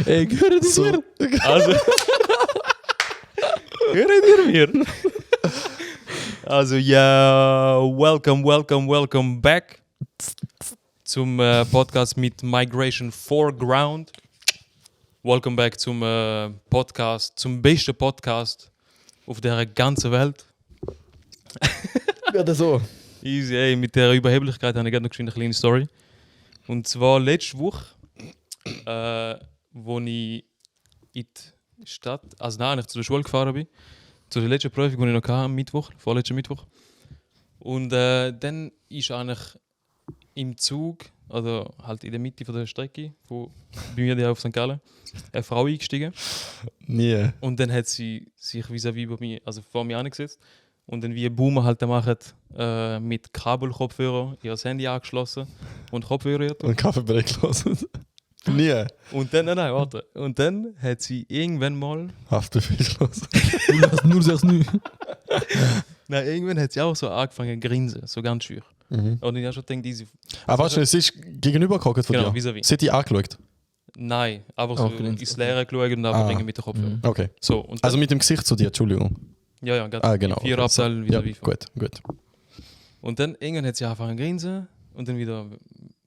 Ey, gehört So. ihr mir? Also. Gehört ihr mir? Also, ja, welcome back zum Podcast mit Migration Foreground. Welcome back zum Podcast, zum besten Podcast auf der ganzen Welt. Ja, das so. Easy, ey, mit der Überheblichkeit habe ich gerade noch eine kleine Story. Und zwar letzte Woche, wo ich in die Stadt, also nein, ich zu der Schule gefahren bin, zu der letzten Prüfung, die ich noch hatte, am Mittwoch, vorletzten Mittwoch. Und dann ist eigentlich im Zug, oder halt in der Mitte von der Strecke, wo bei mir auf St. Gallen, eine Frau eingestiegen. Nie. Und dann hat sie sich vis-à-vis bei mir, also vor mir angesetzt. Und dann wie ein Boomer halt machen, mit Kabelkopfhörer ihr Handy angeschlossen und Kopfhörer. Und Kaffeebrett gelassen. Nie. Und dann, nein, warte. Und dann hat sie irgendwann mal, Haftbefehl gelassen. 069. Nein, irgendwann hat sie auch so angefangen zu grinsen, so ganz schön. Mhm. Und ich habe schon gedacht, diese. Aber warte, es ist gegenüber geguckt von Genau, dir. vis-à-vis. Sie hat die angeschaut. Nein, einfach so Okay. ins Leere geschaut und einfach mit den Kopfhörern. Okay. So, und Also mit dem Gesicht zu dir, Entschuldigung. ja, gerade Genau. vier okay. Abteile Ja, vis-à-vis. gut. Und dann irgendwann hat sie angefangen zu grinsen und dann wieder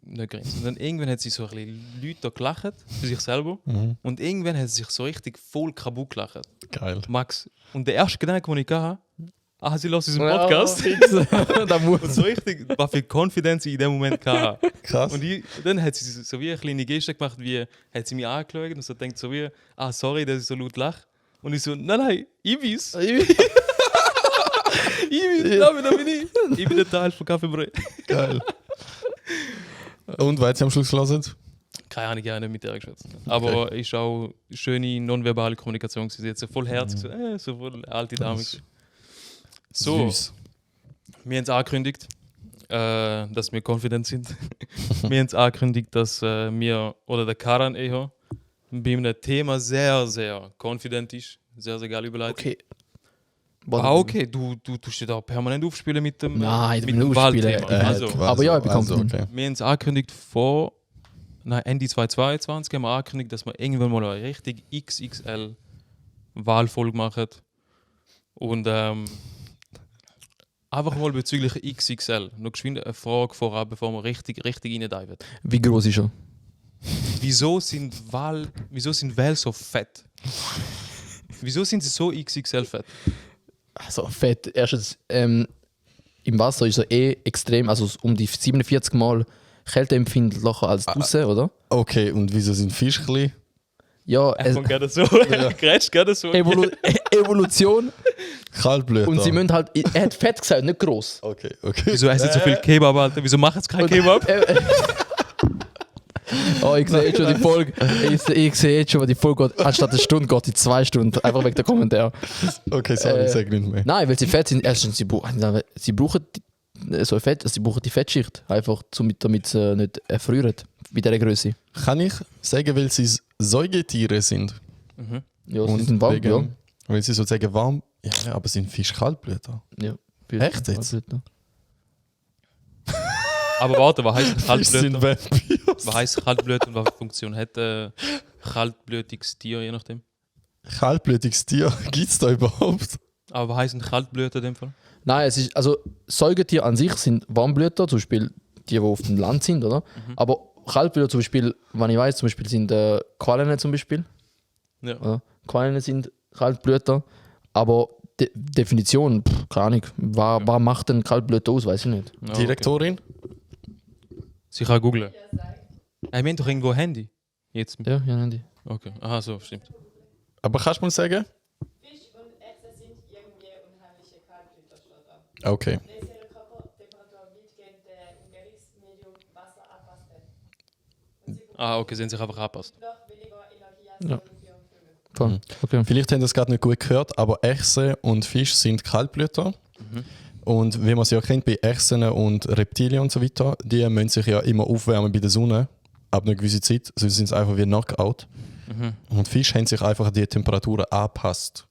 nicht grinsen. Und dann irgendwann hat sie so ein bisschen Leute gelacht für sich selber. Mhm. Und irgendwann hat sie sich so richtig voll kaputt gelacht. Geil. Max. Und der erste Gedanke, den ich hatte, sie lässt unseren Podcast. Da muss. Und so richtig, was für Confidence ich in dem Moment hatte. Krass. Und dann hat sie so wie eine kleine Geste gemacht, wie hat sie mich angeschaut und so denkt so wie, sorry, dass ich so laut lache. Und ich so, nein, Ibis. Ibis, da bin ich. Ich bin der Teil von Kaffeebrei. Geil. Und weil sie am Schluss gelassen? Keine Ahnung, ich habe nicht mit der geschwätzt. Aber es ist auch schöne nonverbale Kommunikation. Sie hat so voll Herz, so voll alte Dame. So, Süß. wir haben es angekündigt, dass wir confident sind. Wir haben es angekündigt, dass wir, oder der Karan eher, bei einem Thema sehr, sehr confident ist. Sehr, sehr geil überleitet. Okay. Okay, du tust dich da permanent aufspielen mit dem, Nein, mit ich will dem nicht aufspielen. Wahlthema. Also, Aber ja, ich bin confident. okay. wir haben es angekündigt Ende 2022 haben wir angekündigt, dass wir irgendwann mal eine richtig XXL Wahlfolge machen. Und einfach mal bezüglich XXL. Noch geschwind eine Frage vorab, bevor wir richtig reindiven. Wie groß ist er? Wieso sind Wale so fett? Wieso sind sie so XXL fett? Also fett. Erstens, im Wasser ist er extrem, also um die 47 Mal kälteempfindlicher als draußen, oder? Okay, und wieso sind Fische klein? Ja, Er kommt gerade so, grätscht gerade so. Evolution. Kaltblüter. Und sie müssen halt, er hat fett gesagt, nicht groß. Okay. Wieso essen so viel Kebab, Alter? Wieso machen sie kein Kebab? Oh, ich sehe jetzt schon die Folge. Ich sehe jetzt schon, wie die Folge geht. Anstatt eine Stunde geht die 2 Stunden. Einfach wegen der Kommentare. Okay, sorry, ich sag nicht mehr. Nein, weil sie fett sind. Erstens, sie brauchen so Fett, also sie brauchen die Fettschicht. Einfach, damit sie nicht erfrieren. Bei dieser Größe. Kann ich sagen, weil sie Säugetiere sind? Ja, sie sind warm, ja. Weil sie sozusagen warm. Ja, aber sind Fische Kaltblüter? Ja. Echt jetzt? Aber warte, was heißt Fische sind Kaltblüter? Vampires. Was heißt Kaltblüter und welche Funktion hat kaltblütiges Tier, je nachdem? Kaltblütiges Tier, gibt es da überhaupt? Aber was heißt ein Kaltblüter in dem Fall? Nein, es ist, also Säugetiere an sich sind Warmblüter, zum Beispiel die auf dem Land sind, oder? Aber Kaltblüter zum Beispiel, wenn ich weiß, zum Beispiel sind Quallen zum Beispiel. Ja. Oder? Quallen sind Kaltblüter, aber Definition, keine Ahnung, was macht ein Kaltblüter aus, weiß ich nicht. Ja, Direktorin? Okay. Sie kann googlen. Ich meine doch irgendwo Handy. Jetzt. Ja, nein, die. Okay. Aha, so, stimmt. Aber kannst du mal sagen? Fisch und Echse sind irgendwie unheimliche Kaltblüterstoffe. Okay. Wenn ihre Körpertemperatur weitgehend im Gerichtsmedium Wasser abpassen. Okay, sind sich einfach angepasst. Noch weniger Energie als Ja. für Vögel. Voll. Okay. Vielleicht haben das gerade nicht gut gehört, aber Echsen und Fische sind Kaltblüter. Und wie man es ja kennt, bei Echsen und Reptilien und so weiter, die müssen sich ja immer aufwärmen bei der Sonne, ab einer gewissen Zeit, sonst sind sie einfach wie Knockout. Und Fische haben sich einfach an die Temperaturen angepasst.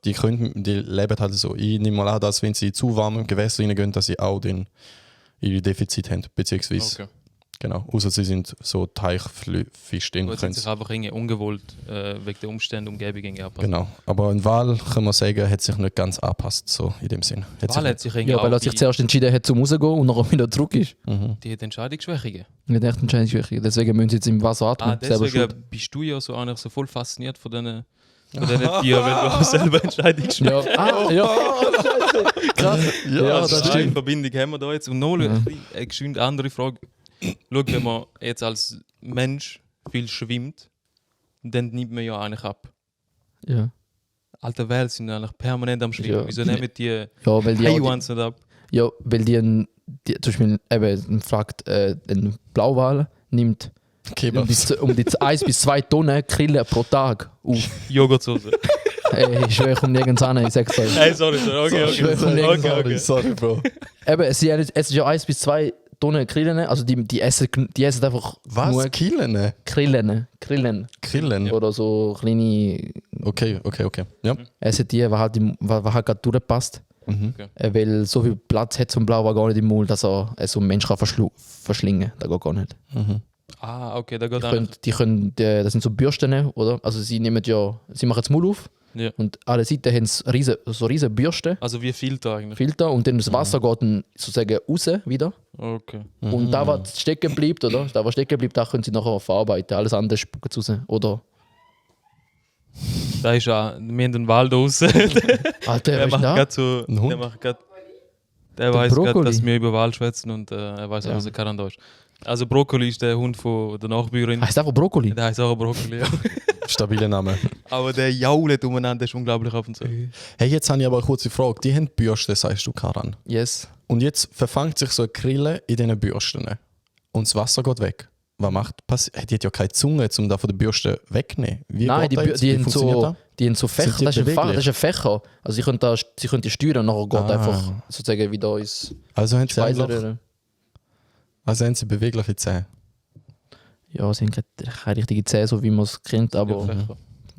Die leben halt so. Ich nehme mal an, dass wenn sie zu warm im Gewässer reingehen, dass sie auch ihre Defizit haben, beziehungsweise Okay. Genau. Außer sie sind so Teichfisch drin. Oder sind sich einfach irgendwie ungewollt wegen der Umstände, Umgebung irgendwie anpassen. Genau. Aber ein Wal, kann man sagen, hat sich nicht ganz angepasst, so in dem Sinn. Wal hat sich irgendwie Ja, weil er auch sich zuerst entschieden hat, zum rausgehen und nachher wieder zurück ist. die hat Entscheidungsschwächungen. Nicht echt entscheidend. Deswegen müssen sie jetzt im Wasser atmen. Selber Deswegen schuld. bist du ja so eigentlich so voll fasziniert von diesen Tieren, weil du auch selber Entscheidungsschwächungen Ja, Scheiße. Krass. Ja, das Die stimmt. Verbindung haben wir da jetzt. Und noch eine geschwind andere Frage. Schau, wenn man jetzt als Mensch viel schwimmt, dann nimmt man ja eigentlich ab. Ja. Alte Wale sind eigentlich permanent am Schwimmen. Ja. Wieso nehmen die Ja, weil die auch Haywans nicht ab? Ja, weil zum Beispiel eben fragt, ein Blauwal nimmt um die 1 bis 2 Tonnen Krillen pro Tag auf. Joghurtsoße. Ey, ich schwöre, kommt nirgends an, ich sag's euch. Hey, sorry. Sorry, Bro. Eben, sie essen ja 1 bis 2 Tonnen Krillen, also die essen einfach Was? nur Killen? Krillen. Killen? Oder so kleine Okay. Ja. essen die, was halt gerade durchpasst. Mhm. Weil so viel Platz hat so ein Blauwal gar nicht im Mund, dass er so einen Mensch kann verschlingen. Das geht gar nicht. Mhm. Okay, da geht auch. Das sind so Bürsten, oder? Also sie machen das Maul auf Ja. und an der Seite haben sie riesen Bürsten, Also wie Filter eigentlich. Filter und dann das Wasser geht dann sozusagen raus wieder. Okay. Und da, was stecken bleibt, oder? Da, was stecken bleibt, da können sie nachher verarbeiten. Alles andere spucken sie raus. Oder? Da ist ja, wir haben den Wal da draussen. Alter, Der was ist macht da? gerade so. Ein Hund? Der macht gerade. Der weiß gerade, Brokkoli. dass wir über Wal schwätzen und er weiß auch, Ja. was er kann ist. Also Brokkoli ist der Hund von der Nachbürin. Heißt einfach Brokkoli? Der heißt auch Brokkoli, ja. Stabiler Name. Aber der jault umeinander, ist unglaublich ab und zu. Hey, jetzt habe ich aber eine kurze Frage. Die haben Bürsten, sagst du, Karan. Yes. Und jetzt verfangt sich so eine Krille in diesen Bürsten. Und das Wasser geht weg. Was macht? Die hat ja keine Zunge, um da von der Bürste wegzunehmen. Wie Nein, geht das jetzt? Wie die haben funktioniert so, die haben so Fächer. Sind die Das ist beweglich? ein Fächer. Also sie können die steuern und nachher geht Ah. einfach sozusagen wieder ins Also haben sie, eigentlich, Speiseröhre. also haben sie bewegliche Zähne. Ja, sie haben keine richtige Zähne, so wie man es kennt, aber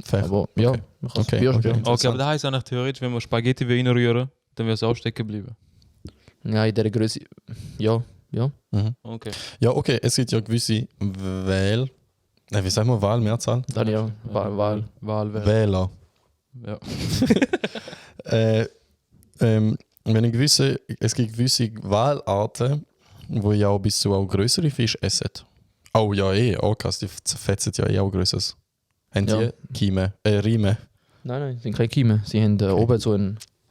Fächer. Aber ja, Okay. man kann es Okay, bürsten. okay. Okay, aber das heisst eigentlich theoretisch, wenn wir Spaghetti reinrühren, dann wäre es auch stecken bleiben. Ja, in dieser Größe. Ja. Mhm. Okay. Ja, okay, es gibt ja gewisse wie sagen wir Wahl, Mehrzahl? Dann ja, Wahl. Wähler. Ja. Es gibt gewisse Wahlarten, wo ja auch bis zu auch größere Fische essen. Oh ja, Orcas, die zerfetzen ja auch größeres. Haben Ja. die Kiemen, Riemen? Nein, sie sind keine Kiemen. Sie haben oben so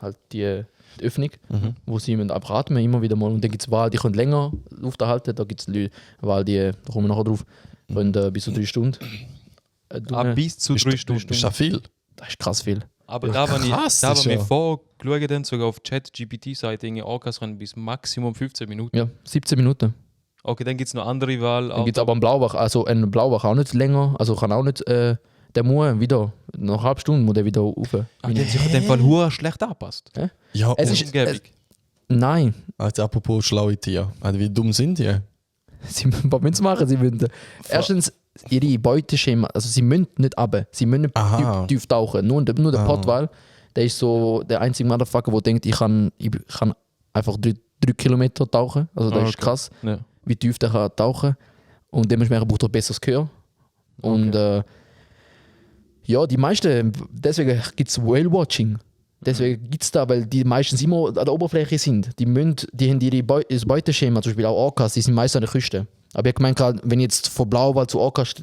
halt die Öffnung, wo sie einfach atmen, immer wieder mal. Und dann gibt es Wale, die können länger Luft erhalten. Da gibt es Wale, da kommen wir nachher drauf, können bis zu 3 Stunden. Bis zu 3 Stunden. Ist das viel? Das ist krass viel. Aber da, wenn krass, da, das ist wenn wir ja- vorgeschaut haben, sogar auf ChatGPT-Seite, Orcas können bis Maximum 15 Minuten. Ja, 17 Minuten. Okay, dann gibt es noch andere Wale. Dann gibt es aber einen Blauwach, ein Blauwach auch nicht länger, also kann auch nicht, der muss wieder, nach einer halben Stunde muss der wieder rauf. Die haben sich in dem Fall hure schlecht angepasst. Ja, Es und, ist- Umgebung. Nein, also apropos schlaue Tiere. Also wie dumm sind die? was müssen sie machen? Sie müssen, erstens, ihre Beuteschema, also sie müssen nicht runter, sie müssen nicht Aha. tief tauchen. Nur der Pottwal, der ist so der einzige Motherfucker, der denkt, ich kann einfach 3 Kilometer tauchen. Also das ist Okay. krass, Ja. wie tief der kann tauchen. Und dementsprechend braucht er besseres Gehör. Und ja, die meisten, deswegen gibt es Whale-Watching. Deswegen gibt es da, weil die meistens immer an der Oberfläche sind. Die haben das Beuteschema, zum Beispiel auch Orcas, die sind meist an der Küste. Aber ich habe gemeint, wenn ich jetzt von Blauwal zu Orcas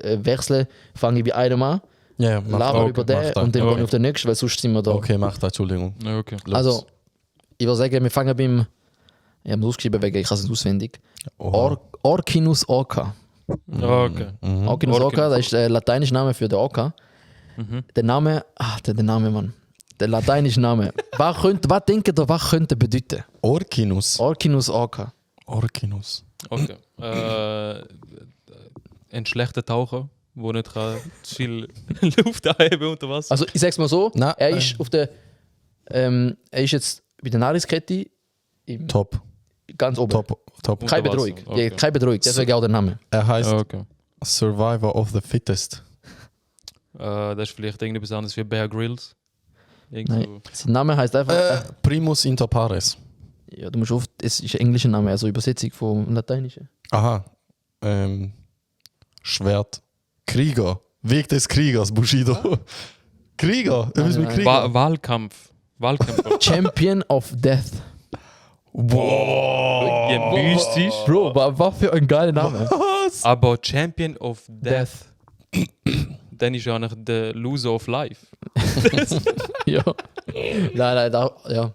wechsle, fange ich bei einem an, Ja, laber über den und dann gehe ich auf den nächsten, weil sonst sind wir da. Okay, mach das, Entschuldigung. Ja, okay. Los. Also, ich würde sagen, wir fangen beim, ich habe es ausgeschrieben, wegen ich kann es nicht auswendig. Oha. Orcinus orca. Okay. Orcinus orca, das ist der lateinische Name für den Orca. Der Name, der Name, Mann. Der lateinische Name. Was denkt ihr, was könnte bedeuten? Orcinus. Orcinus orca. Orcinus. Okay. Ein schlechter Taucher, der nicht kann viel Luft anheben unter Wasser. Also, ich sag's mal so, Nein, er ist auf der, er ist jetzt bei der Nahrungskette Top. ganz oben. Top. Keine Unter Wasser, Bedrohung. okay. Keine Bedrohung, deswegen auch der Name. Er heißt Okay. Survivor of the Fittest. Das ist vielleicht irgendetwas anderes wie Bear Grylls. Irgend Nein. so. Sein Name heißt einfach. Primus inter pares. Ja, du musst oft, es ist ein englischer Name, also Übersetzung vom Lateinischen. Aha. Schwert. Krieger. Weg des Kriegers, Bushido. Krieger. Etwas mit Krieger. Wahlkampf. Champion of Death. Boah. Ja, mystisch. Bro, was für ein geiler Name. Was? Aber Champion of Death. Dann ist ja noch der Loser of Life. Ja. Nein, ja.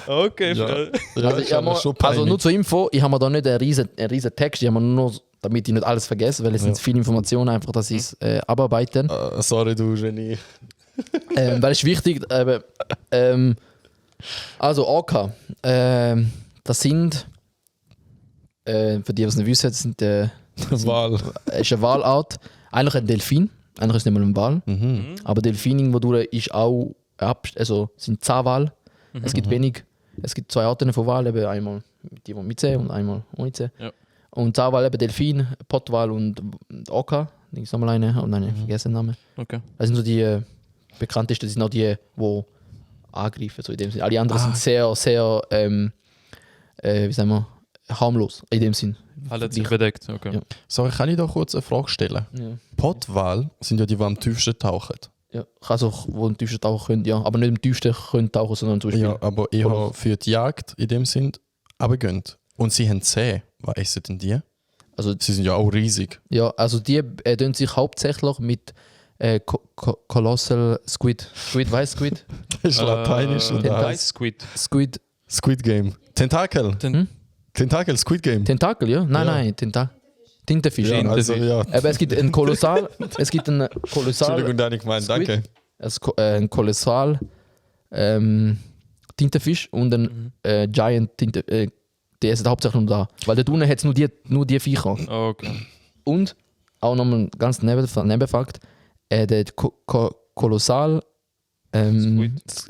Okay, Ja. Frau. Ja, Also, ist aber schon also nur peinlich. zur Info, ich habe mir da nicht einen riesen Text, ich habe mir nur, damit ich nicht alles vergesse, weil es sind viele Informationen, einfach, dass ich es abarbeiten. Sorry, du Genie. Weil es ist wichtig, also AK, das sind, für die, die es nicht wissen, sind, Wahl. ist eine Walart, eigentlich ein Delfin, eigentlich ist es nicht mal ein Wal, aber Delfin irgendwo durch ist auch, also sind 10 Wale, es gibt wenig, es gibt 2 Arten von Wal, eben einmal die mit C und einmal ohne C. Ja. Und 10 Wale eben Delfin, Pottwal und AK, ich sag mal eine, und eine vergessen den Namen. Okay. Das sind so die bekanntesten, das sind auch die, die angreifen, so in dem Sinn. Alle anderen sind sehr, wie sagen wir, harmlos in dem Sinn. Alle sich bedeckt. Okay. Ja. Sorry, kann ich da kurz eine Frage stellen? Ja. Pottwal sind ja die, die am tiefsten tauchen. Ja. Also, wo im tiefsten tauchen können, ja. Aber nicht im tiefsten können tauchen, sondern zum Beispiel. Ja, aber eher für die Jagd in dem Sinn runtergehen. Und sie haben Zähne. Was essen denn die? Also, Sie sind ja auch riesig. ja, also die tun sich hauptsächlich mit Colossal Squid. Squid, weißt Squid? Das ist lateinisch. Tentakel. oder? Ice Squid. Squid. Squid Game. Tentakel. Tentakel, Squid Game. Tentakel, ja? Nein, Ja. nein, Tintenfisch. Ja, Ja. also, ja. Aber es gibt ein Kolossal. Entschuldigung, Dani, gemeint. Squid. Danke. Ein Kolossal Tintenfisch und ein Giant Tinte. Die essen hauptsächlich nur da. Weil dort unten hat es nur die Viecher. Okay. Und auch nochmal ein ganz Nebenfakt: der Kolossal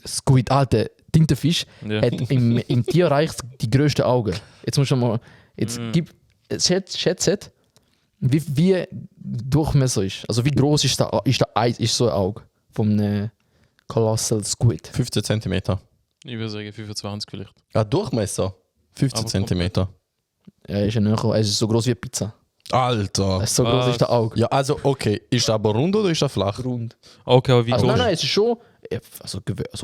Squid, alter Tintenfisch, Ja. hat im Tierreich die grössten Augen. Jetzt musst du mal. Jetzt schätzt, wie Durchmesser ist. Also wie groß ist so ein Auge vom Colossal Squid? 15 cm. Ich würde sagen 25 vielleicht. Durchmesser? 15 Aber cm. Ja, ist ja näher. Es ist so groß wie eine Pizza. Alter. Es ist so groß ist der Auge. Ja, also okay. Ist er aber rund oder ist er flach? Rund. Okay, aber wie Also groß? nein, es ist schon. Also,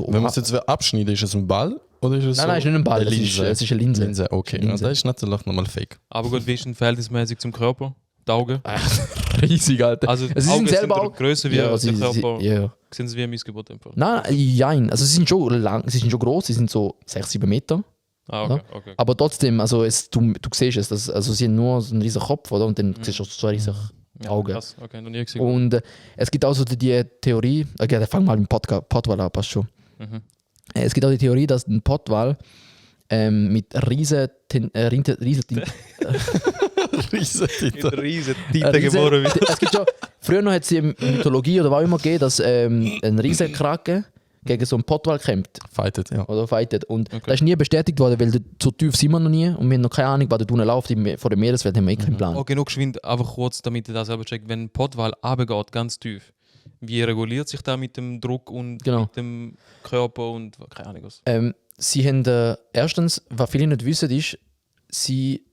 Wenn man es jetzt abschneiden, ist es ein Ball oder ist es Nein, es ist nicht ein Ball, eine es ist eine Linse. Linse, okay. Eine Linse. Ja, das ist natürlich nochmal fake. Aber gut, wie ist denn verhältnismäßig zum Körper? Die Augen? Riesig, Alter. Also Sie die sind Augen selber sind auch. größer wie Ja, der sie, Körper. ja. Sind sie wie ein Missgeburt einfach? Nein, nein, also sie sind schon lang, sie sind schon groß, sie sind so 6-7 Meter. Ah, okay, okay. Aber trotzdem, also du siehst es, also sie haben nur so einen riesen Kopf, oder? Und dann siehst du auch so riesige Augen. Krass, okay, noch nie gesehen. Und es gibt auch so die Theorie, okay, dann fang mal mit dem Pottwal an, passt schon. Mhm. Es gibt auch die Theorie, dass ein Pottwal mit riesen Riesen Titel geboren wird. Es gibt ja, früher noch hat es in Mythologie oder was auch immer gegeben, dass ein Riesenkrake gegen so einen Pottwal kämpft Fightet, ja. oder fightet. Und Okay. das ist nie bestätigt worden, weil so tief sind wir noch nie und wir haben noch keine Ahnung, was da unten läuft. Vor der Meereswelt haben wir keinen Plan. Okay, noch geschwind, einfach kurz, damit ihr das selber checkt. Wenn ein Pottwal runtergeht, ganz tief, wie reguliert sich das mit dem Druck und Genau. mit dem Körper und keine Ahnung was? Sie haben erstens, was viele nicht wissen, ist, sie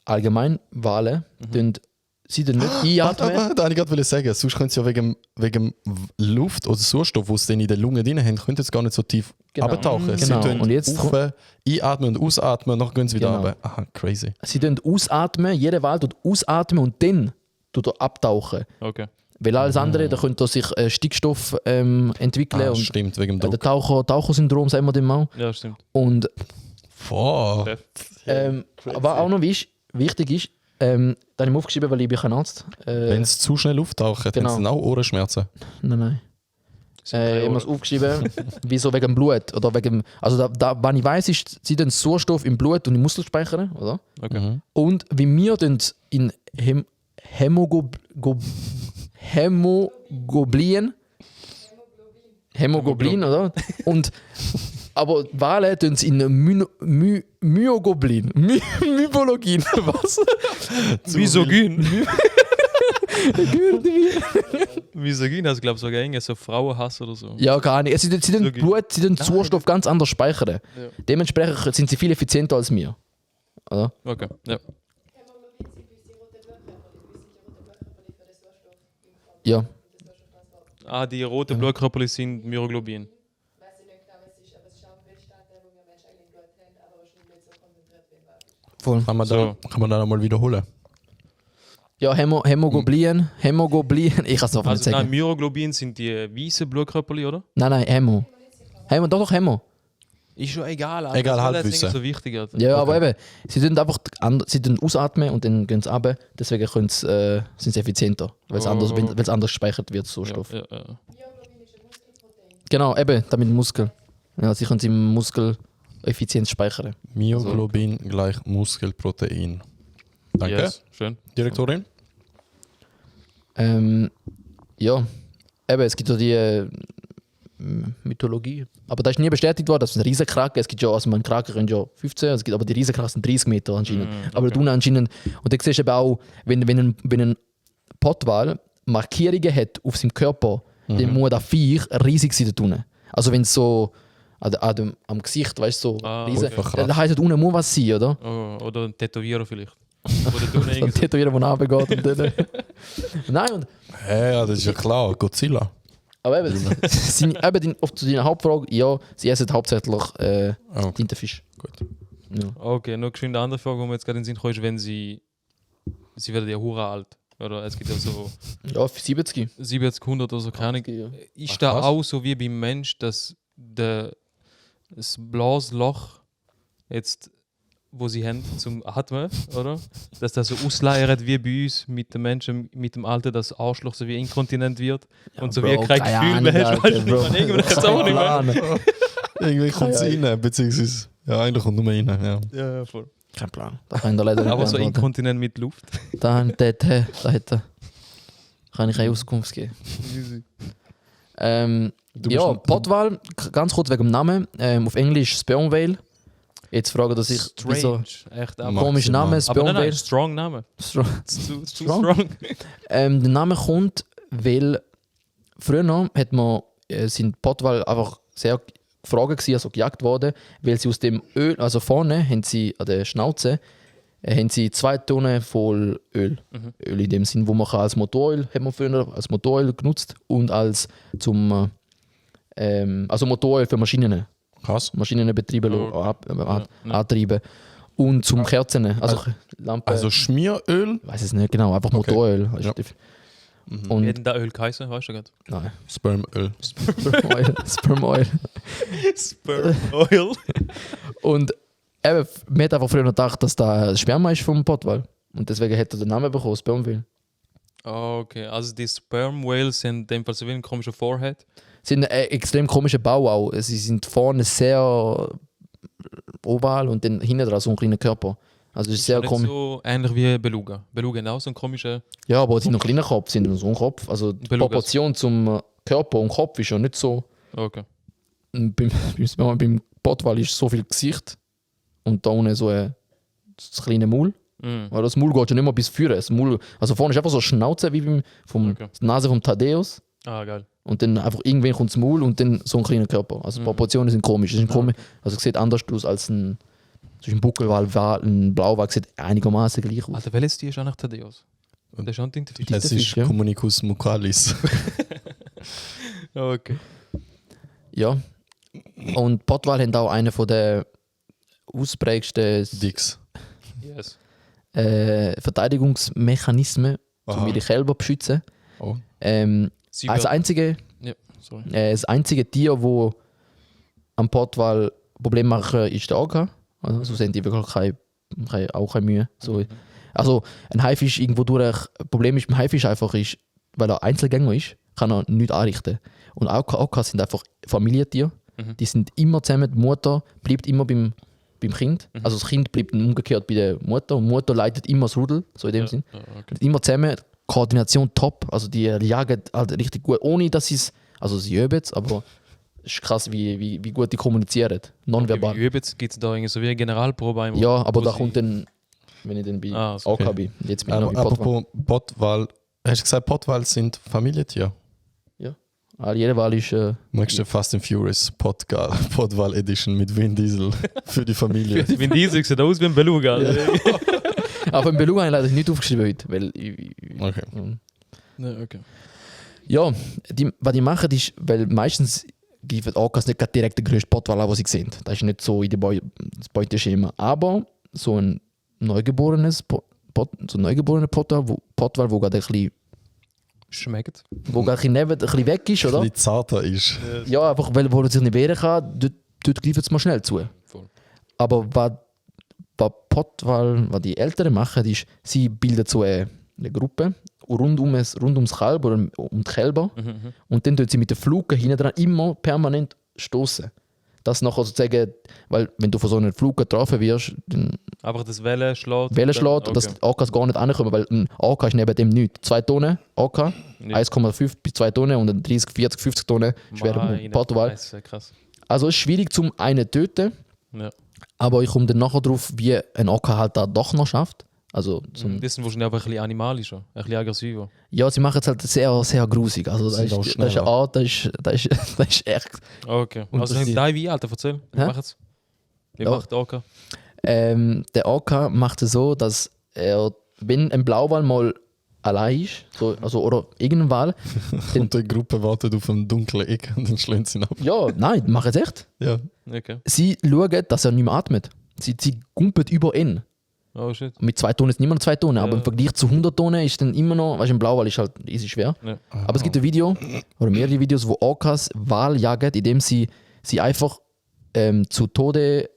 allgemein Wale, sie tun nicht einatmen. Da wollte ich gerade sagen, sonst können sie ja wegen Luft oder Sauerstoff, den sie in den Lungen drin haben, können sie gar nicht so tief Genau. abtauchen. Sie Genau. tun Und jetzt- einatmen und ausatmen, dann gehen sie wieder Genau. runter. Aha, crazy. Sie tun ausatmen, jeder Wal tut ausatmen und dann tut er abtauchen. Okay. Weil alles andere, da könnte sich Stickstoff entwickeln. und Stimmt, wegen dem der Druck. Tauchersyndrom, sagen wir dem mal. Ja, stimmt. Und Boah. was auch noch wichtig ist, da habe ich mir aufgeschrieben, weil ich bin kein Arzt. Wenn sie zu schnell auftauchen, Genau. haben sie dann auch Ohrenschmerzen. Nein. Ich habe mir das aufgeschrieben, wieso wegen dem Blut. Oder wegen, also was ich weiss, ist, sie den Sauerstoff im Blut und im Muskel speichern, oder? Okay. Und wie wir dann in Hämoglobin, oder? Und aber Wale tun es in Myoglobin. Mybologin. Was? Misogyn. Misogyn, also glaube ich sogar irgendwie so Frauenhass oder so. Ja, gar nicht. Sie tun Wirklich? Blut, sie tun Sauerstoff ganz anders speichern. Ja. Dementsprechend sind sie viel effizienter als wir. Oder? Okay, ja. Hämoglobin sind wie Serotonin. Ja. Ah, die roten Blutkörperchen sind Myoglobin. Weiß ich nicht genau, was es ist, aber es ist auch ein Bestandteil, wo wir Menschen eigentlich im Blut haben, aber wahrscheinlich nicht so konzentriert wie im Blut. Voll. Kann man da nochmal wiederholen? Ja, Hämoglobin. Ich kann es einfach nicht Also nein, sagen. Myoglobin sind die weißen Blutkörperchen, oder? Nein, Hämo. Doch, Hämo. Ist schon egal. Egal, das soll halt jetzt nicht wissen. so wichtig. Alter. Ja, aber eben, sie tun einfach sie tun ausatmen und dann gehen sie runter. Deswegen sind sie effizienter, weil es anders, weil's anders gespeichert wird, so Stoff. Ja. Myoglobin ist ein Muskelprotein. Genau, eben, damit Muskel. Ja, sie können es im Muskel effizient speichern. Myoglobin gleich Muskelprotein. Danke. Yes. Schön. Direktorin? Ja, eben, es gibt so die Mythologie. Aber da ist nie bestätigt worden, dass es ein Riesenkraken es gibt ja, also ein Kraken können ja 15, es gibt, aber die Riesenkraken sind 30 Meter anscheinend. Aber der Dune anscheinend, und dann siehst du eben auch, wenn ein Pottwal Markierungen hat auf seinem Körper, dann muss das Viech riesig sein da unten. Also wenn es so am Gesicht, weißt du, so riesen, okay. dann heisst es unten muss was sein, oder? Oh, oder ein Tätowierer vielleicht. Oder du So ein Tätowierer, der runtergeht und dann... Nein, und Ja, das ist ja klar. Godzilla. aber eben, auf zu deiner Hauptfrage, ja, sie essen hauptsächlich Okay. Tintenfisch. Gut. Ja. Okay, noch geschwind eine andere Frage, die mir jetzt gerade in den Sinn kommt, ist, wenn sie werden ja hure alt. Oder es gibt ja so Ja, für 70. 70, 100 oder so, keine Ahnung. Ja. Ist Ach, da krass. auch so wie beim Mensch, dass das Blasloch jetzt, wo sie haben zum Atmen, oder? Dass das so ausleiert wie bei uns mit den Menschen mit dem Alter, dass das Arschloch so wie inkontinent wird und so wie Bro, kein keine Gefühl mehr Ahnung, hast. Weißt Alter, du, Bro. man irgendwann kann es auch nicht mehr. Plan. Irgendwie kommt es Ja, rein, beziehungsweise... Ja, eigentlich kommt nur rein. Ja. Ja, voll. Kein Plan. Da kann ich da leider nicht Aber so beantworten. inkontinent mit Luft. Da kann ich keine Auskunft geben. bist Ja, ein- Pottwal, ganz kurz wegen dem Namen. Auf Englisch Sperm Whale. Jetzt fragen, dass ich wieso Strange. Echt, aber. komischer Name, Aber Sperm nein, nein, Whale. strong Name. Strong. Zu Strong? strong. Der Name kommt, weil früher hat man, sind Pottwal einfach sehr gefragt gewesen, also gejagt worden, weil sie aus dem Öl, also vorne haben sie an der Schnauze, haben sie 2 Tonnen voll Öl. Öl in dem Sinn, wo man kann als Motoröl, hat man früher als Motoröl genutzt und als also Motoröl für Maschinen. Krass. Maschinenbetriebe antreiben. Und zum Kerzen, also Lampe. Also Schmieröl? Ich weiß es nicht genau, einfach Okay. Motoröl. Ja. Und Wie hat denn da Öl geheißen? Weißt du gerade? nein, Spermöl. Sperm Oil. Sperm Oil. Sperm Oil. Und eben, man hat einfach früher gedacht, dass da Sperma ist vom Pottwal. Und deswegen hat er den Namen bekommen, Sperm Whale. Okay, also die Sperm Whales sind in dem Fall so wie ein komischer Forehead. Sie sind ein extrem komischer Bau auch. Sie sind vorne sehr oval und dann hinten dran so ein kleiner Körper. Also es ist sehr Nicht komisch. so ähnlich wie Beluga. Beluga haben auch so einen komischen. Ja, aber sie sind noch kleiner Kopf, sie sind so ein Kopf. Also die Belugas. Proportion zum Körper und Kopf ist ja nicht so. Okay. Und beim Pottwal ist so viel Gesicht und da unten so ein kleines Maul. Mm. Weil das Maul geht schon nicht mehr bis vorne. Das Maul, also vorne ist einfach so eine Schnauze wie Okay. die Nase vom Thaddeus. Ah, geil. Und dann einfach irgendwann kommt das Maul und dann so ein kleiner Körper. Also die Proportionen sind komisch. Das ist komisch. Also es sieht anders aus als ein Buckelwal, ein Blauwal sieht einigermaßen gleich aus. Alter, welches Tier ist eigentlich Thaddeus? Der ist schon Tintenfisch. Es ist Tintenfisch, ja. Communicus mucalis. Okay. Ja. Und Pottwal haben auch einen von der ausprägsten Dix. Yes. Verteidigungsmechanismen, um Aha. ihre Kälber zu schützen. Oh. Sie Als wird- einzige Ja, sorry. das einzige Tier, das am Pottwal Probleme machen, ist der Orca. Also, so sind die wirklich auch keine Mühe. So. Also ein Haifisch irgendwo durch. Problem ist beim Haifisch einfach ist, weil er Einzelgänger ist, kann er nichts anrichten. Und Orcas sind einfach Familientiere. Die sind immer zusammen. Die Mutter bleibt immer beim Kind. Also das Kind bleibt umgekehrt bei der Mutter. Und die Mutter leitet immer das Rudel, so in dem Sinn. Ja, okay. Immer zusammen. Koordination top. Also die jagen halt richtig gut, ohne dass sie es. Also sie üben es, aber es ist krass, wie gut die kommunizieren. Nonverbal. Wie übt gibt es da irgendwie so wie eine Generalprobe einmal? Ja, aber wo da sie- kommt dann, wenn ich dann bei Ah, so, Orca okay. bin. Jetzt bin ich noch bei Pottwal. Apropos Pottwal. Hast du gesagt, Pottwal sind Familientiere? Jeder Wal ist. Magst du Fast and Furious Pottwal Edition mit Vin Diesel für die Familie? Vin Diesel sieht aus wie ein Beluga. Aber im Beluga habe ich leider nicht aufgeschrieben heute, weil Okay. Ja, okay. Ja, was die machen ist, weil meistens gibt Orcas nicht gerade direkt den grössten Pottwal an, den sie sehen. Das ist nicht so in das Beuteschema. Aber so ein neugeborenes Pottwal, wo gerade ein bisschen, Schmeckt. wo gerade ein bisschen weg ist, Ein oder? bisschen zarter ist. Ja, einfach weil wo er sich nicht wehren kann, dort greifen sie mal schnell zu. Voll. Aber was die Älteren machen, ist, sie bilden so eine Gruppe rund ums Kalb oder um die Kälber und dann tun sie mit den Fluken hinten dran immer permanent stoßen. Das nachher sozusagen, weil wenn du von so einer Fluke getroffen wirst, dann Einfach das Wellen schlägt. Wellen schlägt und Okay. dass die Orcas gar nicht ankommen, weil ein Orca ist neben dem nichts. 2 Tonnen Orca, Ja. 1,5 bis 2 Tonnen und ein 30, 40, 50 Tonnen schwerer Meine Pottwal. Fresse, krass. Also es ist schwierig zum einen zu töten, Ja. aber ich komme dann nachher drauf, wie ein Orca halt da doch noch schafft. Also zum, Das sind wahrscheinlich aber ein bisschen animalischer, ein bisschen aggressiver. ja, sie machen es halt sehr, sehr grusig. Also das Sind auch ist eine schneller. Art, das ist echt. Okay. Und Also das sind die- die wie Alter, erzähl. Wie Hä? machen's? Wie Ja. macht der Orca? Der Orca macht es so, dass er, wenn ein Blauwal mal allein ist, so, also, oder irgendein Wal, Und die Gruppe wartet auf einem dunklen Eck und dann schlagen sie ihn ab. ja, nein, machen es echt. Ja. Okay. Sie schauen, dass er nicht mehr atmet. Sie gumpet über ihn. Oh shit. Mit 2 Tonnen ist nicht mehr 2 Tonnen, aber Ja. im Vergleich zu 100 Tonnen ist dann immer noch, weißt du, ein Blauwal ist halt easy schwer. Ja. Aber es gibt ein Video, oder mehrere Videos, wo Orcas Wal jagen, indem sie einfach zu Tode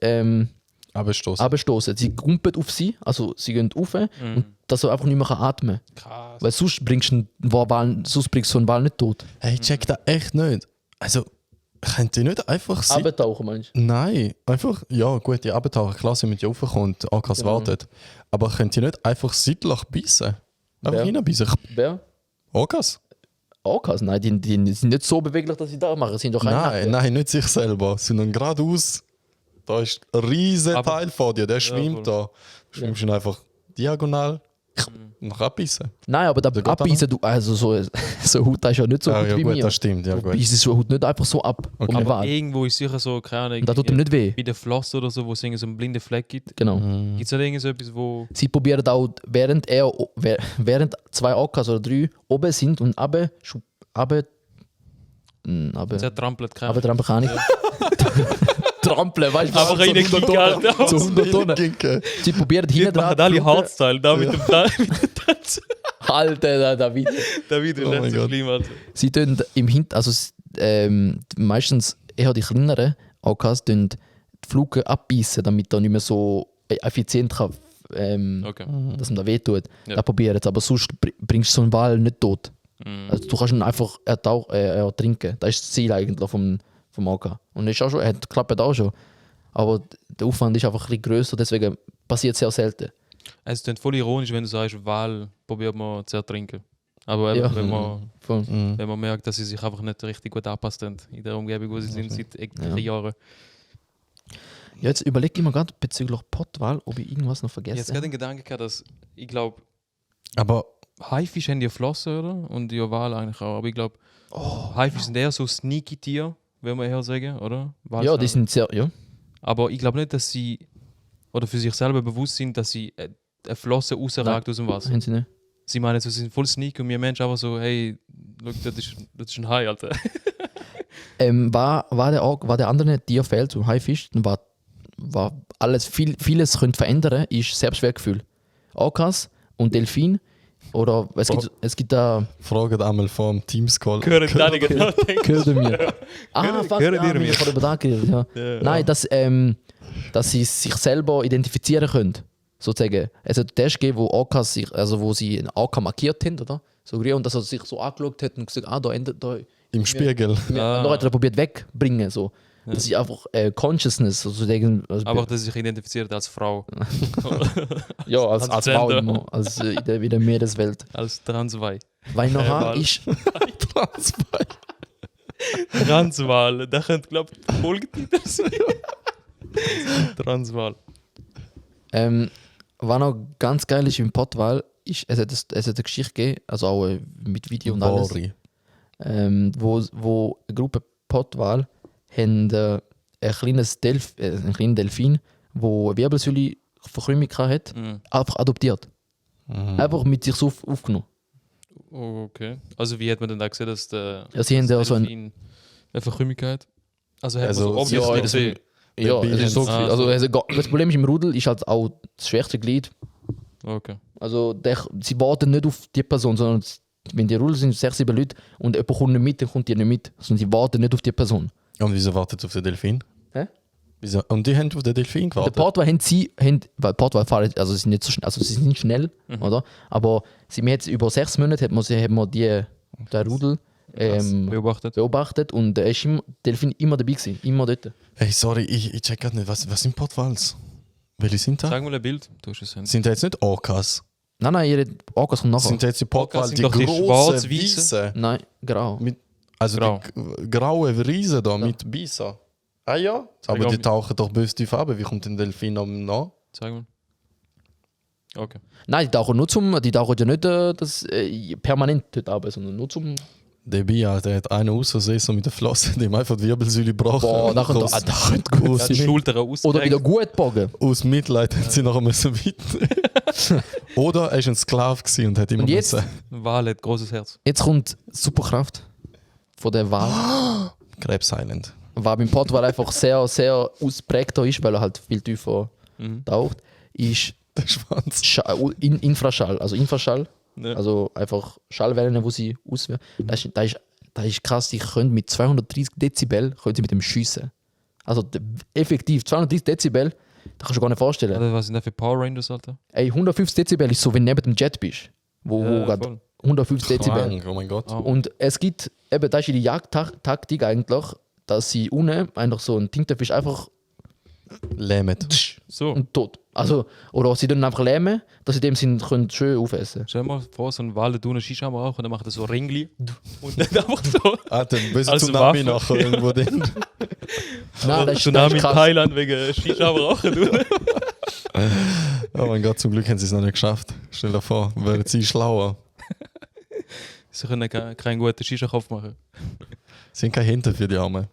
Abstoßen. abstoßen. Sie gumpet auf sie, also sie gehen rauf und dass er einfach nicht mehr atmen kann. Krass. Weil sonst bringst du so einen Wal nicht tot. Hey, ich check das echt nicht. Also, könnt ihr nicht einfach sein? Abtauchen meinst du? Nein, einfach, ja gut, die Abentaucher, klar sind mit dir raufkommt, Akas Genau. wartet. Aber könnt ihr nicht einfach seitlich beißen? Einfach Wer? reinbeißen. Wer? Akas? Orcas? Nein, die sind nicht so beweglich, dass sie da machen. Sie sind doch Nein, nicht sich selber, sondern geradeaus. Da ist ein riesiger Aber- Teil vor dir, der voll. schwimmt da. Du schwimmst ihn einfach diagonal nach abbeißen. Nein, aber da Der geht abbeißen, du, also so eine Haut ist ja nicht so Ja, gut ja wie gut, mir. das stimmt. Ja, Du gut. beißt so eine Haut nicht einfach so ab. Okay. Um den Aber Wal. irgendwo ist sicher so, keine Ahnung, Und das tut ihm nicht weh. bei der Floss oder so, wo es irgendwie so einen blinden Fleck gibt. Genau. Mhm. Gibt es da irgendwie so etwas, wo. Sie probieren auch, während 2 Orcas oder 3 oben sind und Zertrampelt, keine Ahnung. trampeln kann ich. Trampeln, weißt du? Aber keine so 100 Kick, Tonnen. Alter. So 100 Tonnen. Ginke. Sie probieren Die hinten machen dran. alle Fluke- Hardstyle, da mit dem Tanz. Alter, David. Da wieder Oh nicht mein so Gott. schlimm, Alter. Sie tun im also meistens eher die kleineren Orcas tun die Fluke abbeißen, damit er nicht mehr so effizient kann, Okay. dass ihm da wehtut. Ja. Das probieren sie, aber sonst bringst du so einen Wal nicht tot. Mhm. Also du kannst ihn einfach ertrinken. Das ist das Ziel eigentlich vom Orca. Und ist auch schon, klappt auch schon. Aber der Aufwand ist einfach ein bisschen grösser, deswegen passiert es sehr selten. Es klingt voll ironisch, wenn du sagst, Wal probiert man zu ertrinken. Aber eben, Ja. wenn Voll. man merkt, dass sie sich einfach nicht richtig gut angepasst haben in der Umgebung, wo sie sind seit etlichen Jahren. Ja, jetzt überlege ich mir gerade bezüglich Pottwal, ob ich irgendwas noch Ich habe jetzt vergessen gerade habe. den Gedanken gehabt, dass ich glaube, Aber Haifisch haben ja Flossen, oder? Und die Wal eigentlich auch. Aber ich glaube, Haifisch sind eher so sneaky Tiere, will man eher sagen, oder? Ja, die sind sehr, ja. Aber ich glaube nicht, dass sie oder für sich selber bewusst sind, dass sie eine Flosse rausragt aus dem Wasser. Haben sie nicht. Sie meinen, so, sie sind voll sneaky und wir Menschen einfach so, hey, look, das ist ein Hai, Alter. War der andere Tierfeld, so Haifisch, dann war alles, vieles könnte verändern, ist Selbstwertgefühl. Orcas und Delfin, oder es gibt da, fragt einmal vor dem Teams-Call. Hören da nicht genau denken. gehört mir. Fuck, hören ja, ihr wir mir? haben über geredet, ja. Ja. Nein, dass sie sich selber identifizieren können, sozusagen. Es hat Tests gegeben, wo Orcas sich, also wo sie einen Orca markiert haben, oder? So, und dass er sich so angeschaut hat und gesagt, da endet da. Im Spiegel. Ja. Noch hat er probiert wegbringen, so. Das ist einfach Consciousness, sozusagen. Also, Aber dass sie sich identifiziert als Frau, ja, als Frau Gender. immer, als in der Meereswelt. als Transwal. Weil nachher Wal. ist, Transwal, da könnte, glaube ich, die Folgetitel sein. Transwal. was noch ganz geil ist im Pottwal, ist, es hat eine Geschichte gegeben, also auch mit Video und alles, Bori. wo eine Gruppe Pottwal haben ein kleinen Delfin, der eine Wirbelsäule Verkrümmung hat, Mhm. einfach adoptiert. Einfach mit sich so aufgenommen. Okay. Also wie hat man denn da gesehen, dass der Ja, sie haben ja so ein. Delfin eine Verkrümmigkeit? Also hat Also, man so ja, obviously das- gesehen. Ja, Bill es ist so. haben- Also, das Problem ist im Rudel ist halt auch das schwächste Glied. Okay. Also sie warten nicht auf die Person, sondern wenn die Rudel sind 6, 7 Leute und jemand kommt nicht mit, dann kommt die nicht mit. Sondern sie warten nicht auf die Person. Und wieso wartet ihr auf den Delfin? Hä? Wieso? Und die haben auf den Delfin Der gewartet? Portwal weil Portwal fahren, also sie sind nicht so schnell, also sie sind nicht schnell, oder? Aber wir haben jetzt über 6 Monate haben wir den Rudel beobachtet und der Delfin immer dabei gewesen, immer dort. Hey, sorry, ich check gerade nicht. Was sind Portwals? Welche sind da? Sag mal ein Bild. Du hast es Sind da jetzt nicht Orcas? Nein, ihre Orcas kommt nachher. Sind da jetzt die Portwals, sind die doch die großen, schwarz-weißen. weißen? Nein, grau. Also Grau. die grauen Riesen da mit Bisa. Ah ja? Aber Zeig die mal. tauchen doch böse tief ab. Wie kommt denn Delfin am nach? Sag mal. Okay. Nein, die tauchen ja nicht permanent dort runter, sondern nur zum. Der Bia, der hat einen aus Versehen so mit der Flosse, dem einfach die Wirbelsäule gebrochen. Boah, da könnte gut Die sein. Schulter aus. Oder wieder gut bogen. Aus Mitleid hat sie nachher müssen weiter. Oder er war ein Sklave gewesen und hat immer Und jetzt? müssen. Wal hat großes Herz. Jetzt kommt Superkraft von der Wal. Krebs Island. Was beim Portwal einfach sehr, sehr ausprägter ist, weil er halt viel tiefer taucht, ist Der Schwanz. Infraschall. Also Infraschall, Ja. also einfach Schallwellen, die sie auswählen. Das ist krass, die können mit 230 Dezibel können sie mit dem schiessen. Also effektiv 230 Dezibel, das kannst du gar nicht vorstellen. Alter, was sind da für Power Rangers, Alter? Ey, 150 Dezibel ist so, wenn du neben dem Jet bist. Wo gerade voll. 150 Dezibel. Krank, oh mein Gott. Oh. Und es gibt, eben, das ist die Jagdtaktik eigentlich, dass sie unten einfach so einen Tintenfisch einfach Lähmet. So. und tot. Also, oder sie dann einfach lähmen, dass sie dem Sinn können schön aufessen. Stell dir mal vor, so ein Wal, der tut eine Shisha am Rauch und dann macht er so Ringli und dann einfach so. Ah, dann böse Also Tsunami Waffe. nachher irgendwo drin. Nein, das Tsunami in krass. Thailand wegen Shisha am Rauchen. Du. Oh mein Gott, zum Glück haben sie es noch nicht geschafft. Stell dir vor, wären sie schlauer. Sie können keinen guten Shisha-Kopf machen. Sie haben keine Hände für die Arme.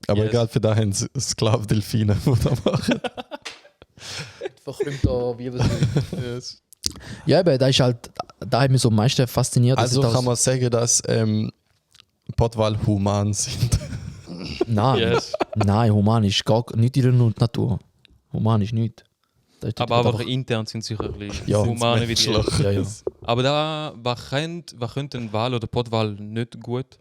Aber Yes. egal, für da haben sie Sklavendelfine, die das machen. Verkrümmter Wirbelsäule. Ja, aber da ist halt, da hat mich so am meisten fasziniert. dass Also ich das- kann man sagen, dass Pottwal human sind. Nein, Yes. nein, human ist gar nicht in der Natur. Human ist nicht. Das ist Aber einfach- intern sind sie sicher ein bisschen Ja, humane wie die. menschlich. ja, ja. Aber da, was könnte ein Wal oder Pottwal nicht gut?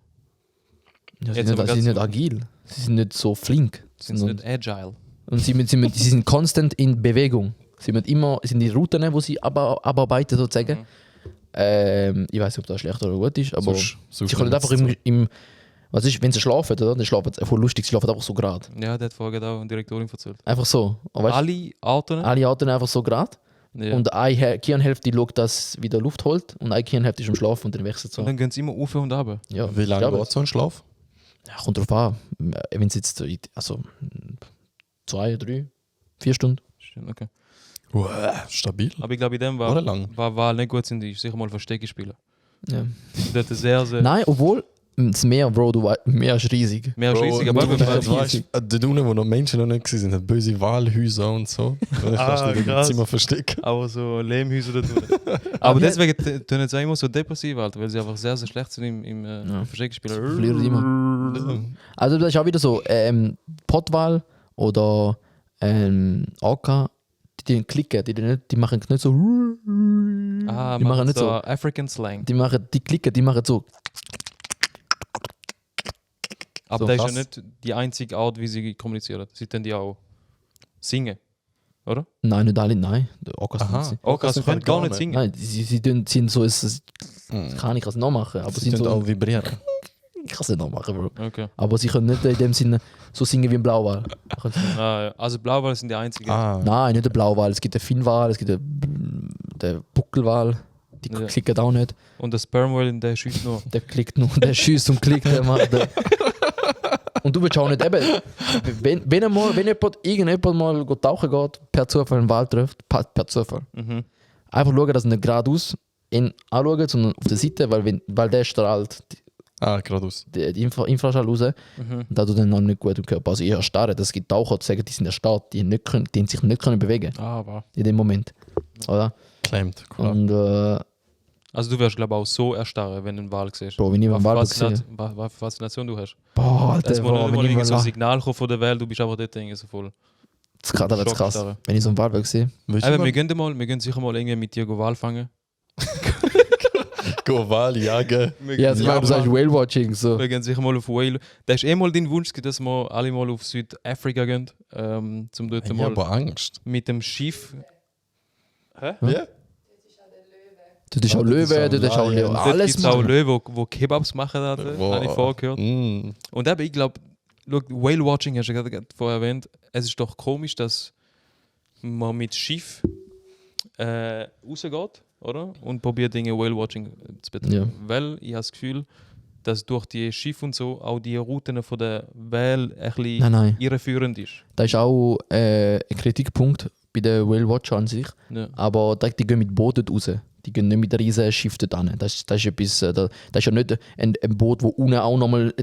Ja, sie Jetzt sind, aber nicht, sie sind ganz nicht agil. Sie sind nicht so flink. Sind sie nicht agile? Und sie sind konstant in Bewegung. Sie sind immer sind die Routen, die sie abarbeiten, sozusagen. Ich weiß nicht, ob das schlecht oder gut ist, aber Sonst sie können einfach im was ist, wenn sie schlafen, oder? Dann schlafen sie voll lustig, sie schlafen einfach so gerade. Ja, der hat vorher auch eine Direktorin erzählt. Einfach so. Und weißt, Alle Arten? alle Arten einfach so gerade. Ja. Und eine Gehirnhälfte schaut, dass wieder Luft holt und eine Gehirnhälfte ist am Schlafen und dann wechselt so. Und dann gehen sie immer auf und ab. Ja, Wie ich lange glaube, geht so ein Schlaf? Ja, kommt drauf an. Wenn es jetzt also 2, 3, 4 Stunden. Stimmt, okay. Wow, stabil. Aber ich glaube, in dem Oder lang? war Wahl nicht gut sind, ist sicher mal Verstecke spielen. Ja. Das ist sehr, sehr. Nein, obwohl das Meer, Bro, Meer ist riesig. Mehr schießig, aber du eben, weißt, dort unten, wo noch Menschen noch nicht waren, sind böse Walhäuser und so. Da kannst du dich im krass. Zimmer verstecken. aber so Lehmhäuser da drin. Aber deswegen tun sie auch immer so depressiv, Alter, weil sie einfach sehr, sehr schlecht sind im Verstecke spielen. Verlieren immer. Also das ist auch wieder so, Pottwal oder Orca, die klicken, die machen nicht so. Ah, die machen nicht so so. African Slang. Die klicken, die machen so. Aber so das ist krass. ja nicht die einzige Art, wie sie kommunizieren. Sie tun die auch singen, oder? Nein, nicht alle, nein. Die Orcas Aha. sind Orcas sind können gar gar nicht nicht. singen. Nein, sie sind so, kann ich das noch machen, aber Sie sie sind tun so, auch vibrieren. ich kann es nicht noch machen, Bro. Okay. Aber sie können nicht in dem Sinne so singen wie ein Blauwal. Ah, ja. Also Blauwal sind die einzigen. Nein, nicht der Blauwal, es gibt den Finnwal, es gibt den Buckelwal, die Ja. klicken auch nicht. Und der Sperm Whale, der schießt nur. Der klickt nur, der schießt und klickt, der macht. Und du willst auch nicht, eben, wenn irgendjemand mal tauchen geht, per Zufall einen Wal trifft, per Zufall. Mhm. Einfach schauen, dass er nicht geradeaus ihn anschaut, sondern auf der Seite, weil der strahlt Geradeaus. die Infraschall raus und da tut dann noch nicht gut im Körper. Also ich erstarre, dass es gibt Taucher, die sagen, die sind erstarrt, die sich nicht können bewegen Aber. in dem Moment. Oder? Klemmt. Cool. Und Also du wirst, glaube ich, auch so erstarren, wenn du einen Wal siehst. Bro, wenn ich einen Wal sehe. Was für Faszination du hast. Boah, Es Alter, muss Bro, nicht mal wenn ich irgendwie so ein mal Signal kommen von der Welt, du bist einfach dort irgendwie so voll. das ist krass. Schockstarre. Wenn ich so einen Wal sehe. Willst du Aber mal wir gehen sicher mal irgendwie mit dir Wal fangen. go Wal jagen? Ja, also du sagst Whale-Watching, so. Wir gehen sicher mal auf Whale. Das ist mal dein Wunsch, dass wir alle mal auf Südafrika gehen. Zum dort Ich mal habe Angst. mit dem Schiff. Wie? Du bist auch Löwe, du bist auch Lion. Leo. Dort Alles gibt es auch machen. Löwen, die Kebabs machen, habe ich vorher gehört. Und eben, ich glaube, Whale-Watching hast du gerade vorher erwähnt. Es ist doch komisch, dass man mit Schiff rausgeht, oder? Und probiert Dinge Whale-Watching zu betreiben. Ja. Weil ich habe das Gefühl, dass durch die Schiffe und so auch die Routen von der Whale ein bisschen Nein. irreführend ist. Das ist auch ein Kritikpunkt bei den Whale-Watcher an sich. Ja. Aber die gehen mit Boot dort raus. Die gehen nicht mit riesen Schiff dort hin. Das ist etwas, das ist ja nicht ein Boot, das unten auch nochmal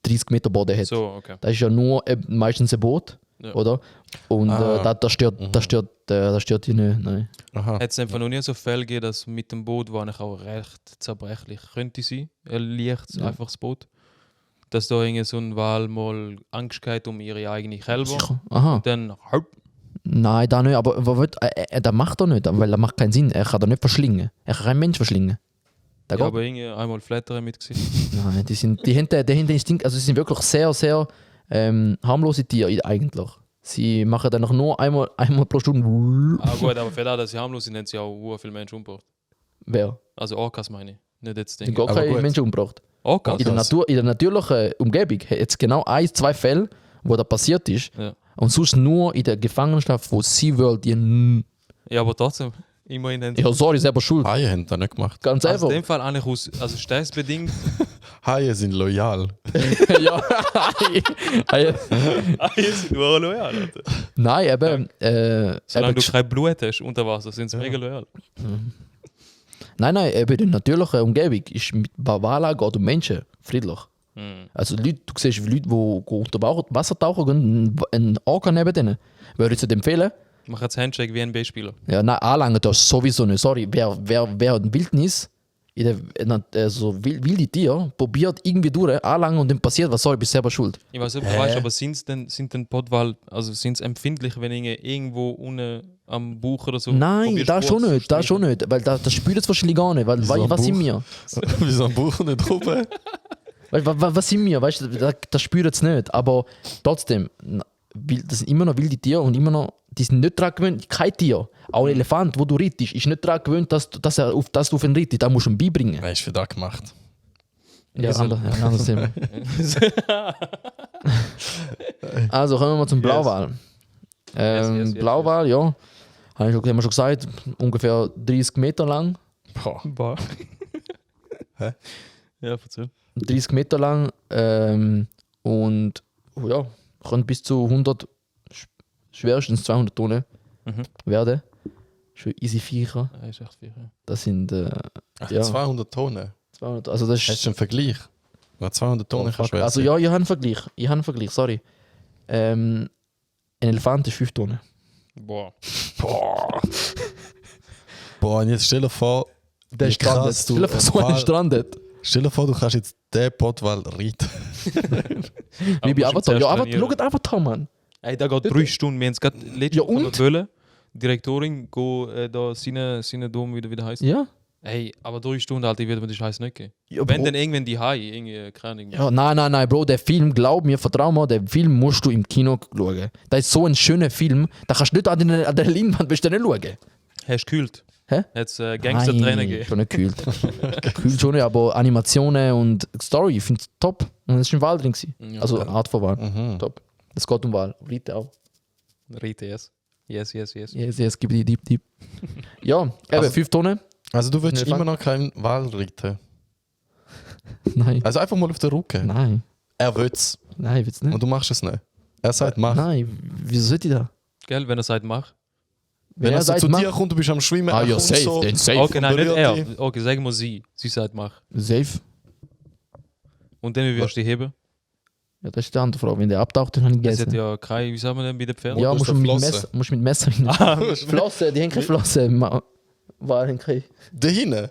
30 Meter Boden hat. So, okay. Das ist ja nur meistens ein Boot, Ja. oder? Und das stört die nicht. Nein. Aha. Hat es einfach noch nie so Fälle gegeben, dass mit dem Boot, das eigentlich auch recht zerbrechlich könnte sein, ein leichtes, Ja. einfaches Boot, dass da irgendwie so ein Wal mal Angst hat um ihre eigene Kälber. Sicher. Aha. Dann Nein, da nicht. Aber das macht er nicht, weil das macht keinen Sinn. Er kann da nicht verschlingen. Er kann keinen Mensch verschlingen. Da ich geht- habe irgendwie einmal Flattern mit gesehen. Nein, die haben den Instinkt, also sie sind wirklich sehr, sehr harmlose Tiere eigentlich. Sie machen dann nur einmal pro Stunde. Ah gut, aber für das, dass sie harmlos sind, haben sie auch sehr viele Menschen umgebracht. Wer? Also Orcas meine ich, nicht jetzt Den denke gar Aber keine gut. Menschen umgebracht. Orcas? In der natürlichen Umgebung hat es genau 1-2 Fälle, wo das passiert ist. Ja. Und sonst nur in der Gefangenschaft, wo SeaWorld die. Ja, aber trotzdem, immerhin haben sie... Ja, sorry, selber schuld. Haie haben das nicht gemacht. Ganz Also in einfach. dem Fall eigentlich aus, also stressbedingt. Haie sind loyal. Ja. Die sind nur loyal, Alter. Nein, eben. Solange eben du kein Blut hast unter Wasser, sind sie mega loyal. Nein, eben in der natürlichen Umgebung ist mit Wala geht um Menschen friedlich. Hm. Also Leute, du siehst Leute, die unter Wasser tauchen gehen, ein Orca neben denen. Würde ich dir empfehlen? Mach jetzt Handshake wie ein B-Spieler. Ja, nein, anlangen das sowieso nicht. Sorry, wer ein Wildnis, so wilde Tier, probiert irgendwie durch, anlangen und dann passiert was, sorry, bist selber schuld. Ich weiß nicht, ob du weißt, aber sind denn Pottwal, also sind sie empfindlich, wenn irgendwo unten am Bauch oder so. Nein, probierst, da schon kurz nicht, zu da schon nicht, weil das spürt es wahrscheinlich gar nicht, weil Wieso am was sind Bauch? wir? Wieso am Buch nicht oben? Was sind wir? Weißt du, das spürt es nicht. Aber trotzdem, das sind immer noch wilde Tiere und immer noch, die sind nicht daran gewöhnt, kein Tier. Auch ein Elefant, wo du reitest, ist nicht daran gewöhnt, dass er auf das du auf ihn reitest. Da musst du ihn beibringen. Wer ist für das gemacht? Ja, anderes Thema. Also kommen wir mal zum Blauwal. Yes. Blauwal, ja, haben wir schon gesagt, ungefähr 30 Meter lang. Boah. Boah. Hä? Ja, erzähl. 30 Meter lang und ja, können bis zu 100, schwerstens 200 Tonnen werden. Schon easy Viecher. Ja, ist echt viel. Ja. Das sind Ach, Ja. 200 Tonnen. 200, also das Hast du einen Vergleich? Was 200 Tonnen kann schwer also sein. ja, ich habe einen Vergleich, sorry. Ein Elefant ist 5 Tonnen. Boah. Boah. Boah, und jetzt stell dir vor, Der wie ist strandet. krass du Stell dir vor, so einen Wal- strandet. Stell dir vor, du kannst jetzt den Pottwal reiten. Wie bei musst du Avatar. Ja, zuerst aber trainieren. schaut Avatar, Mann. Ey, da geht 3 Stunden. Wir haben es gerade letztes Ja, Mal und? wollen. Die Direktorin geht da seine Dom wieder heißt. Ja? Ey, aber 3 Stunden, Alter, ich würde mir die Scheiße nicht geben. Ja, Wenn Bro. dann irgendwann die Hai, irgendwie, keine Ahnung. Ja, nein, Bro, der Film, glaub mir, vertrau mir, der Film musst du im Kino schauen. Das ist so ein schöner Film, da kannst du nicht an der Leinwand bestellen schauen. Hast du gekühlt? Hä? Hat es Gangster-Tränen Nein, gegeben? schon nicht gekühlt. Gekühlt schon nicht, aber Animationen und Story, ich finde es top. Und es war ein Wal drin. Gewesen. Ja, Also eine Art von Wal. Mhm. Top. Es geht um Wal. Rite auch. Rite, yes. Yes. Yes, gib die Deep. Ja, eben Also- 5 Tonnen. Also du willst Elefant? immer noch keinen Wal reiten. Nein. Also einfach mal auf den Rücken. Nein. Er will's. Nein, will's nicht. Und du machst es nicht. Er sagt, mach. Nein, wieso sollte ich da? Gell, wenn er sagt, mach. Wenn er so sagt, zu mach- dir kommt, du bist am Schwimmen, Ah er ja, kommt safe. so. Den safe. Okay, nein, nicht berührt er. dich. Okay, sagen wir sie. Sie sagt, mach. Safe. Und dann, wie wirst du die heben? Ja, das ist die andere Frage. Wenn der abtaucht, dann habe ich Es hat gegessen. ja keine, wie sagen wir denn bei den Pferden? Ja, du musst hast du mit eine Messer. Flosse. Musst mit Messer hin. Flosse, die haben keine Flosse. Wal haben keine. Da hinten?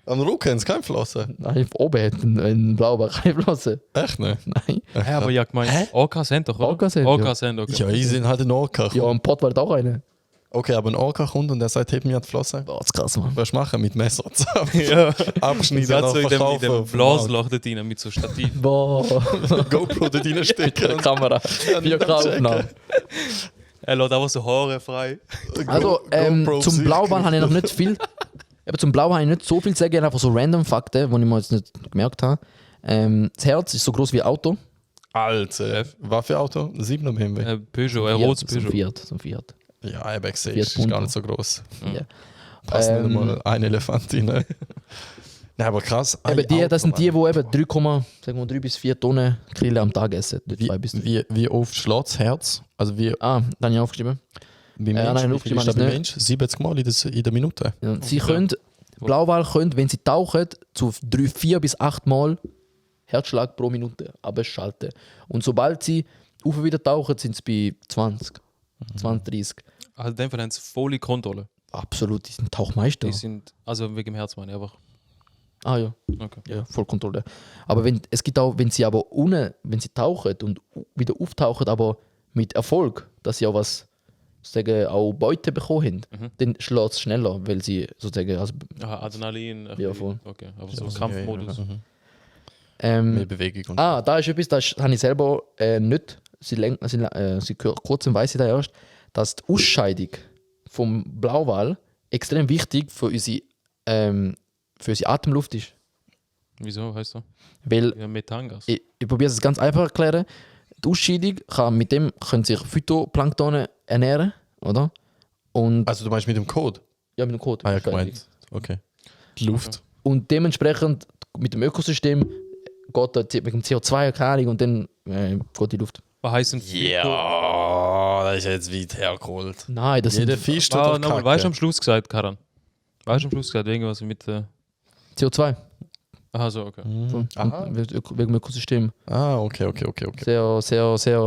Am Rücken haben sie keine Flossen. Nein, oben hat ein Blauwal keine Flossen. Echt nicht? Nein. Hä, aber ja gemeint, Orcas haben doch, oder? Orcas haben, ja. Orcas haben, okay. Ja, ich sind halt ein Orca. Ja, am Pott war halt auch eine. Okay, aber ein Orca kommt und der sagt, heb mir die Flossen. Boah, das ist krass, Mann. Was machen mit Messer zusammen? Ja. Abschneiden, Ich hat so in dem verkaufen auf dem Blasloch dort rein mit so Stativ. Boah. Markt. GoPro dort Mit der reinstecken. Kamera. 4K-Aufnahme. Er lässt einfach so Haare frei. Also, GoPro zum Sicht. Blauwal habe ich noch nicht viel. Aber zum Blauwal habe ich nicht so viel zu sagen, einfach so random Fakten, die ich mir jetzt nicht gemerkt habe. Das Herz ist so groß wie ein Auto. Alter. Was für Auto? 7er BMW. Peugeot, ein rotes So ein Peugeot. Fiat. Ja, ich sehe, Fiat ist Punto. gar nicht so groß. Ja. Passt nicht mal ein Elefant rein. Nein, aber krass. Eben die, das sind die, Mann. die eben 3 bis 4 Tonnen Grille am Tag essen. Nicht 2 bis 3. Wie oft schlägt das Herz? Also wie Ah, dann habe ich aufgeschrieben. beim nein, Menschen, wie aufgeschrieben viel ist das habe beim ich Mensch? 70 Mal in der Minute. Ja, sie können, Blauwal können, wenn sie tauchen, zu 4 bis 8 Mal Herzschlag pro Minute abschalten. Und sobald sie wieder tauchen, sind sie bei 20, 30. Also in dem Fall haben sie volle Kontrolle. Absolut, die sind Tauchmeister. Die sind, also wegen dem Herz meine ich einfach. Ah ja, Okay. ja, voll Kontrolle. Aber es gibt auch, wenn sie tauchen und wieder auftauchen, aber mit Erfolg, dass sie auch was sozusagen auch Beute bekommen haben, dann schlägt es schneller, weil sie sozusagen also, Aha, Adrenalin. Ja, voll. Okay, aber so Ja, Kampfmodus. ja, ja. Mehr ähm, Bewegung. Und da ist etwas, das habe ich selber nicht, sie kurzem weiss ich da erst, dass die Ausscheidung vom Blauwal extrem wichtig für unsere Atemluft ist. Wieso heißt das? Weil, Ja, Methangas. ich probiere es ganz einfach zu erklären, die Ausscheidung mit dem können sich Phytoplankton ernähren, oder? Und Also du meinst mit dem Code? ja, mit dem Kot. Ah ja, gemeint. Okay. Die Luft. Und dementsprechend mit dem Ökosystem geht da mit dem CO2 keine Ahnung, und dann geht die Luft. Was heißt denn Ja, das ist jetzt weit hergeholt. Nein, das Jeder sind Fisch tut Ah, doch nochmal, weißt du am Kacke. Schluss gesagt, Karan? Weißt du am Schluss gesagt, irgendwas mit. CO2. Aha, so, okay. Aha. Wegen dem Ökosystem. Ah, okay. Sehr, sehr, sehr.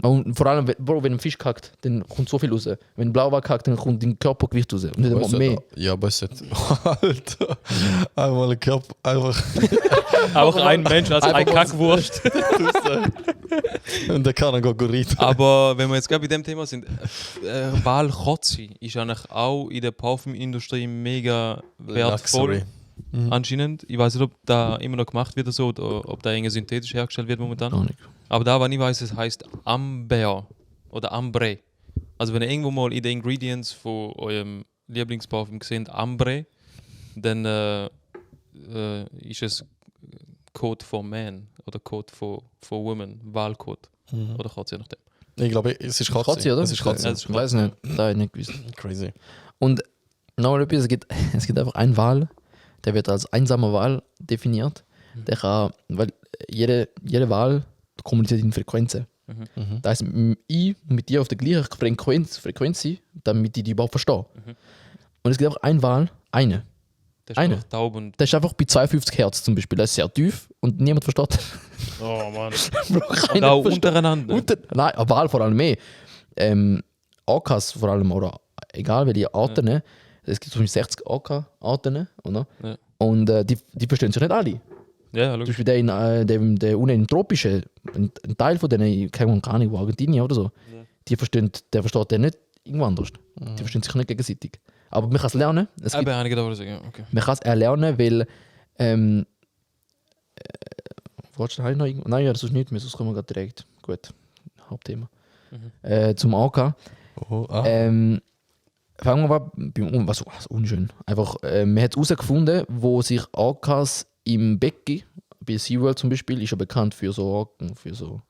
Und vor allem, Bro, wenn ein Fisch kackt, dann kommt so viel raus. Wenn ein Blauwal kackt, dann kommt dein Körpergewicht raus. Und nicht Was einmal ist mehr. das? Ja, aber es hat. Alter. Einmal ein Körper. Einfach. Auch ein Mensch als ein Einfach mal- Kackwurst. Und der kann dann reiten. Aber wenn wir jetzt gerade bei dem Thema sind, Walkotze ist eigentlich auch in der Parfümindustrie mega wertvoll. Luxury. Anscheinend. Ich weiß nicht, ob da immer noch gemacht wird oder so, oder ob da irgendwie synthetisch hergestellt wird momentan. Gar nicht. Aber da, was ich weiß, es heißt Amber oder Ambre. Also wenn ihr irgendwo mal in den Ingredients von eurem Lieblingsparfüm seht, Ambre, dann ist es Code for Man oder Code for Women, Wahlcode oder Katze, je nachdem. Ich glaube, es ist Katze. Katze, oder? Es ist Katze. Ja, es ist Ich weiß nicht. Da habe ich nicht gewusst. Crazy. Und nochmal etwas, es gibt einfach einen Wal, der wird als einsamer Wal definiert. Der kann, weil jede Wal kommuniziert in Frequenzen. Das heisst, ich mit dir auf der gleichen Frequenz sein, damit ich die überhaupt verstehe. Und es gibt auch einen Wal, Der ist Eine. einfach taub und. der ist einfach bei 52 Hertz zum Beispiel. Der ist sehr tief und niemand versteht. Oh Mann. Bro, Und keiner auch versteht. untereinander. Nein, ein Wal vor allem mehr. Orcas vor allem, oder egal welche Arten, ne? Es gibt zum Beispiel 60 Orca-Arten, ne, oder? Ja. Und die verstehen sich nicht alle. Ja, Zum logisch. Beispiel der unten im Tropischen, ein Teil von denen, keine Ahnung, wo Argentinien oder so, der versteht den nicht irgendwo anders. Die verstehen sich nicht gegenseitig. Aber man kann es lernen. Es gibt, Aber einige da sagen, ja, okay. man kann es erlernen, weil wolltest du noch irgendwas? Nein, ja, das ist nicht mehr, sonst kommen wir gerade direkt. Gut, Hauptthema. Zum AK. Oh, Fangen wir mal beim was unschön. Einfach, man hat herausgefunden, wo sich AKs im Becken, bei SeaWorld zum Beispiel, ist ja bekannt für so Orken, für so.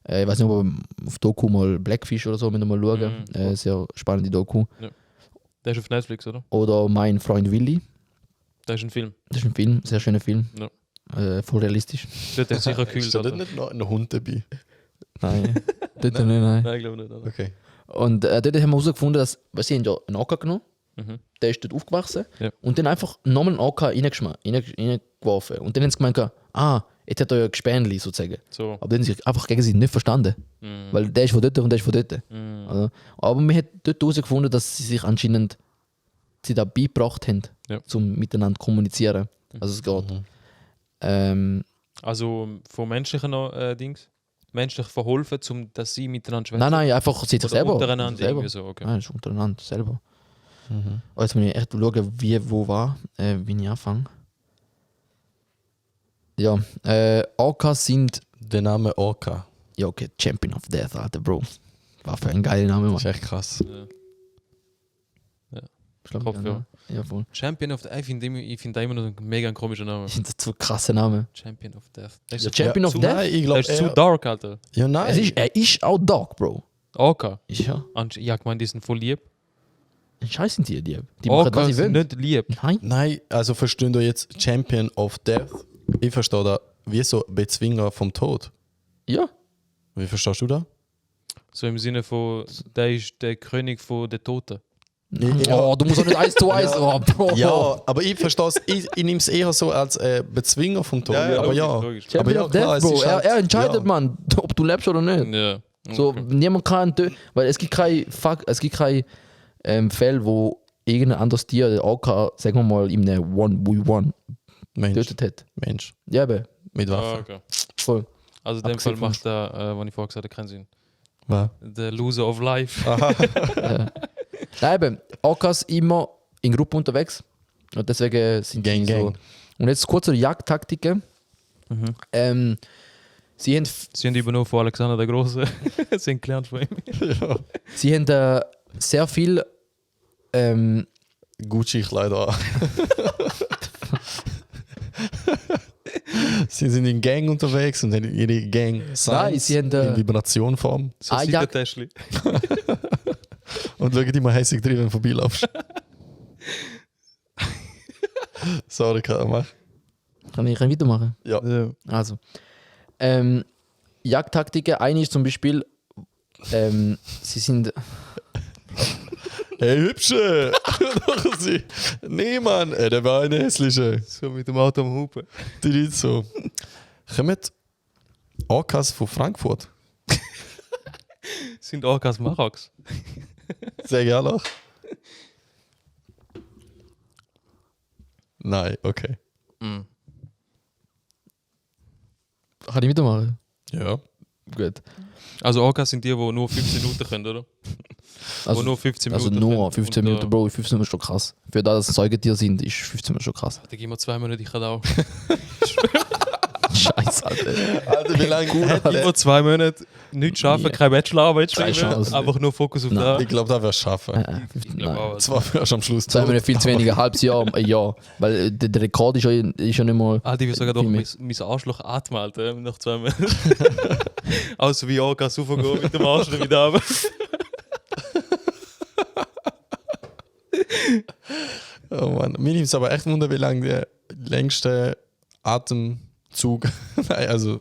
Ich weiß nicht, ob wir auf Doku mal Blackfish oder so müssen wir mal schauen. Sehr spannende Doku. Der ist auf Netflix, oder? Oder Mein Freund Willi. Der ist ein Film. Das ist ein Film, sehr schöner Film. Ja. Voll realistisch. Dort ist sicher kühl. Ist da Alter. nicht noch ein Hund dabei? Nein, dort nicht, nein. Nein, ich glaube nicht. Alter. Okay. Und dort haben wir herausgefunden, dass sie haben ja einen AK genommen, Mhm. der ist dort aufgewachsen Ja. und dann einfach nochmal einen AK reingeworfen. Und dann haben sie gemeint, jetzt hat er ja Gespänli sozusagen. So. Aber dann haben sie sich einfach gegen sie nicht verstanden. Weil der ist von dort und der ist von dort. Also, aber man hat dort herausgefunden, dass sie sich anscheinend sie da beigebracht haben, Ja. um miteinander zu kommunizieren. Also es geht. Also von menschlichen Dings? Menschlich verholfen, dass sie miteinander schwätzen? Nein, einfach sie sich Oder selber. untereinander selber. irgendwie so, okay. Nein, das ist untereinander selber. Oh, jetzt muss ich echt schauen, wo war, wie ich anfange. Ja, Orcas sind, Der Name Orca. ja okay, Champion of Death, Alter, Bro. War für ein geiler Name, Das Mann. ist echt krass. Ich glaub, Kopf, ja. Ja, voll. Champion of Death, ich finde da immer noch einen mega komischen Namen. Ich finde das so ein krasser Name. Champion of Death. Das Ja, ist, Champion of zu, Death? Nein, ich das glaube, ist zu dark, Alter. Ja, nein. Er ist auch dark, Bro. Orca. Ist ja. Ja, ich meine, die sind voll lieb. Scheiß sind die. Die machen, was Orcas sie sind wollen. nicht lieb. Nein. Nein, also verstehen ihr jetzt Champion of Death? Ich verstehe da wie so Bezwinger vom Tod. Ja. Wie verstehst du das? So im Sinne von, der ist der König von den Toten. Oh, du musst auch nicht 1 zu 1. Oh, Bro. Ja, aber ich verstehe es, ich nehme es eher so als Bezwinger vom Tod. aber logisch, ja. logisch. Champion Aber ja, of klar, Death, es Bro. ist halt- Er entscheidet, ja. man, ob du lebst oder nicht. Ja. So, Okay. niemand kann töten, weil es gibt keine Fälle, wo irgendein anderes Tier, der AK, sagen wir mal, in einem 1v1 Mensch. getötet hat. Mensch. Ja, eben. Mit Ah, Waffen. okay. Voll. Also in dem Abgesehen Fall macht der, was ich vorher gesagt habe, keinen Sinn. Was? Der Loser of Life. Nein, eben. AKs immer in Gruppen unterwegs. Und deswegen sind Gang, sie so. Gang. Und jetzt kurz zu den Jagdtaktiken. Sie haben, Sie haben übernommen von Alexander der Große. Sie haben gelernt von ihm. sie haben sehr viel. Gucci-Kleider an. Sie sind in Gang unterwegs und haben ihre Gang Nein, sie haben, in Vibrationform So Ah, sieht ja. der Täschli. und schauen immer hässlich drin, wenn du vorbeilaufst. Sorry, mach. Kann ich weitermachen? Ja. Also. Jagdtaktiken. Eine ist zum Beispiel. Sie sind. Hey, Hübsche! Doch sie. Nee, Mann, der war eine hässliche. So mit dem Auto am Hupen. Die nicht so. Kommen Orcas von Frankfurt? Sind Orcas Maroks. Sehr gerne. Nein, okay. Kann ich weitermachen? Ja. Gut. Also Orcas sind die, die nur 15 Minuten können, oder? Also, nur 15 also Minuten. nur 15 Minuten, Bro. 15 Minuten ist schon krass. Für das, dass es Säugetier sind, ist 15 Minuten schon krass. Da gehen wir 2 Monate, ich kann auch. Scheiße, Alter. Alter, wie lange Immer 2 Monate nichts schaffen, keine Bachelorarbeit Keine schreiben, Chance. einfach nur Fokus auf Nein. das. Ich glaube, da wirst du schaffen. 15, glaub nein. auch. Zwar wirst du am Schluss 2 Minuten viel zu wenig, ein halbes Jahr, ein Jahr. Weil der Rekord ist ja nicht mal. Alter, ich will sogar doch viel mehr. mein Arschloch atmen, Alter, nach 2 Monaten. Außer wie Orcas raufgehen mit dem Arsch wieder runter. Oh Mann. Mir nimmt es aber echt wunder, wie lange der längste Atemzug, nein, also,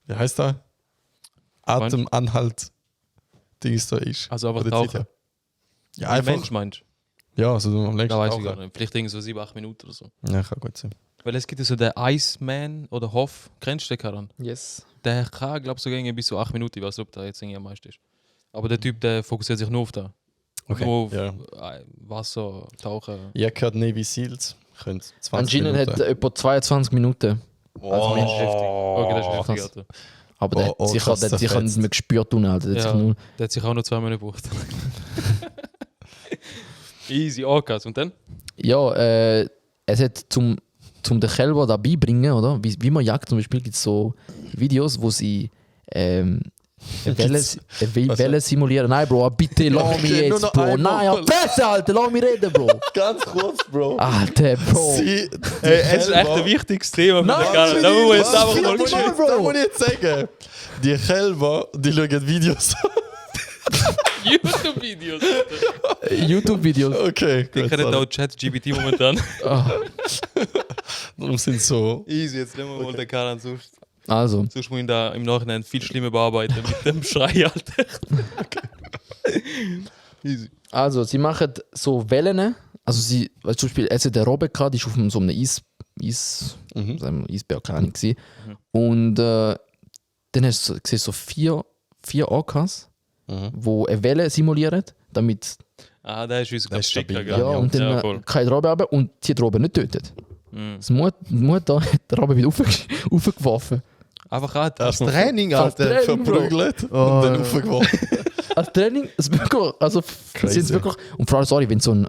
wie heißt der? Atemanhalt Dings da ist. Also einfach Oder tauchen. Zeit. Ja, Ein einfach. Mensch meinst Ja, also am du? längsten Da weiß ich tauchen. gar nicht. Vielleicht irgendwie so 7-8 Minuten oder so. Ja, kann gut sein. Weil es gibt ja so den Iceman oder Hoff, kennst du den Karan? Yes. Der kann, glaube ich, sogar irgendwie bis zu 8 Minuten. Ich weiß nicht, ob der jetzt irgendwie am meisten ist. Aber der Typ, der fokussiert sich nur auf das. Okay. Nur auf Ja. Wasser, Tauchen. Ich habe gehört, Navy Seals können 20 Anscheinend Minuten. hat etwa 22 Minuten. Also Mensch, heftig. Okay, das ist heftig, krass. Alter. Aber Oh, der hat sicher, krass, der hat sicher zerfetzt. nicht mehr gespürt, tun, Alter. Der hat Ja. sich nur, Der hat sich auch noch 2 Monate gebraucht. Easy, Orcas. Und dann? ja, es hat zum den Kälber dabei bringen, oder? Wie man jagt, zum Beispiel gibt es so Videos, wo sie Welle simulieren. Nein, Bro, bitte lass mich Okay, nur jetzt, noch Bro. einmal. Nein, Fresse, Alter, lass mich reden, Bro. Ganz kurz, Bro. Alter, Bro. Sie, Hey, es ist echt ein wichtiges Thema. Nein, Da muss ich jetzt Was? einfach mal Bro. Da muss ich jetzt sagen. Die Kälber, die schauen Videos. YouTube-Videos. YouTube-Videos. Okay, Die gut, kennen sorry. auch ChatGPT momentan. Darum sind so. Easy, jetzt nehmen wir mal den Karan. Sonst Also, muss ich ihn da im Nachhinein viel schlimmer bearbeiten mit dem Schrei, Alter. Easy. Also, sie machen so Wellen. Also, sie, weil zum Beispiel, also der Robeka, die ist auf so einem sagen wir, Eisberg, keine Ahnung, gewesen. Und dann hast du siehst so vier Orcas, wo eine Welle simulieren. damit Der ist uns, Der ist stabil, schicker, ja. ja, und dann voll. keine Robbe runter und die hat Robbe nicht tötet. Mhm. Die Mutter hat den Robbe wieder aufgeworfen. Einfach auch Das Training, Als Alter, Training, Bro. verprügelt und Oh. dann aufgeworfen. Als Training, es wirklich, also Crazy. sind wirklich, und vor allem, sorry, wenn so ein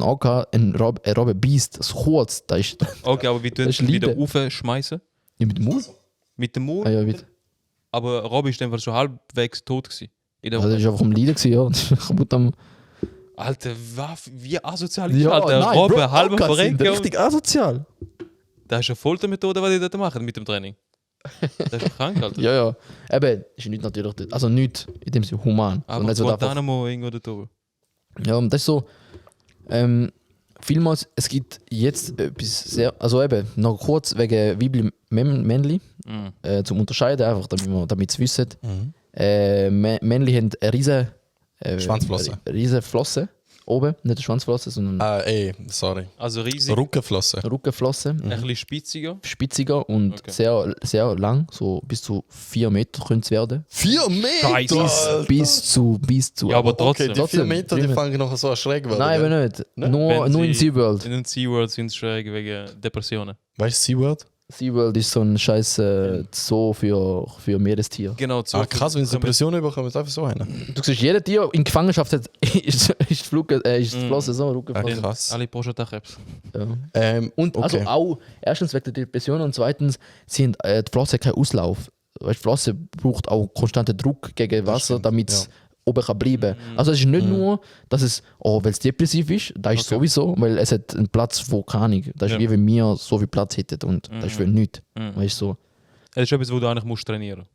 AK eine Robbe beißt, so kurz, da ist Okay, aber wie tun Das ist sie wieder Leiden. aufschmeißen? ja, mit dem Mund. Mit dem Mund? Ah, ja, mit. Aber Rob ist einfach schon halbwegs tot gewesen. In der Also, das war einfach am Leiden, gewesen, ja. Das ist kaputt am. Alter, wie asozial ist Ja, Alter? nein, Robbe, Bro, halber AKs sind verrecken. richtig asozial. Das ist eine Foltermethode, was die dort machen mit dem Training. Das ist doch krank, Alter. Ja, ja. Eben, ist nicht natürlich, also nicht in dem Sinne human. Aber sondern es wird einfach, Guantanamo irgendwo da oben. ja, und das ist so, vielmals, es gibt jetzt etwas sehr, also eben, noch kurz wegen Weibli-Männli, Mhm. zum Unterscheiden, einfach damit sie wissen. Männli haben eine riesige Schwanzflosse. riesige Flosse oben, nicht eine Schwanzflosse, sondern Sorry. Also riesig, Rückenflosse. eine Rückenflosse, ein bisschen spitziger. spitziger und Okay. sehr, sehr lang, so bis zu 4 Meter können es werden. 4 Meter! Scheiße. Alter. Bis zu. Ja, aber Okay, trotzdem. die 4 Trotzdem, Meter, die Dream- fangen noch so schräg werden. Nein, gell? aber nicht. Ne? Nur in Wenn sie- SeaWorld. In den SeaWorld sind sie schräg wegen Depressionen. Weißt du SeaWorld? SeaWorld ist so ein scheiß Zoo für Meerestiere. Genau, so. Krass, wenn sie Depressionen bekommen, ist einfach so einer. Du siehst, jeder Tier in Gefangenschaft hat, ist die Mm. Flosse so, Rückenflosse. Krass. Alle Prostatakrebs. Ja. Und also okay. auch, erstens wegen der Depression und zweitens sind die Flosse kein Auslauf. Weißt, die Flosse braucht auch konstanten Druck gegen Wasser, stimmt, damit es ja. oben kann bleiben. Also es ist nicht nur, dass es, weil es depressiv ist, das ist Okay. sowieso, weil es hat einen Platz, wo keine Ahnung, das ist Ja. wie wenn wir so viel Platz hätten und das ist für nichts. Weißt du so. Das ist etwas, wo du eigentlich musst trainieren.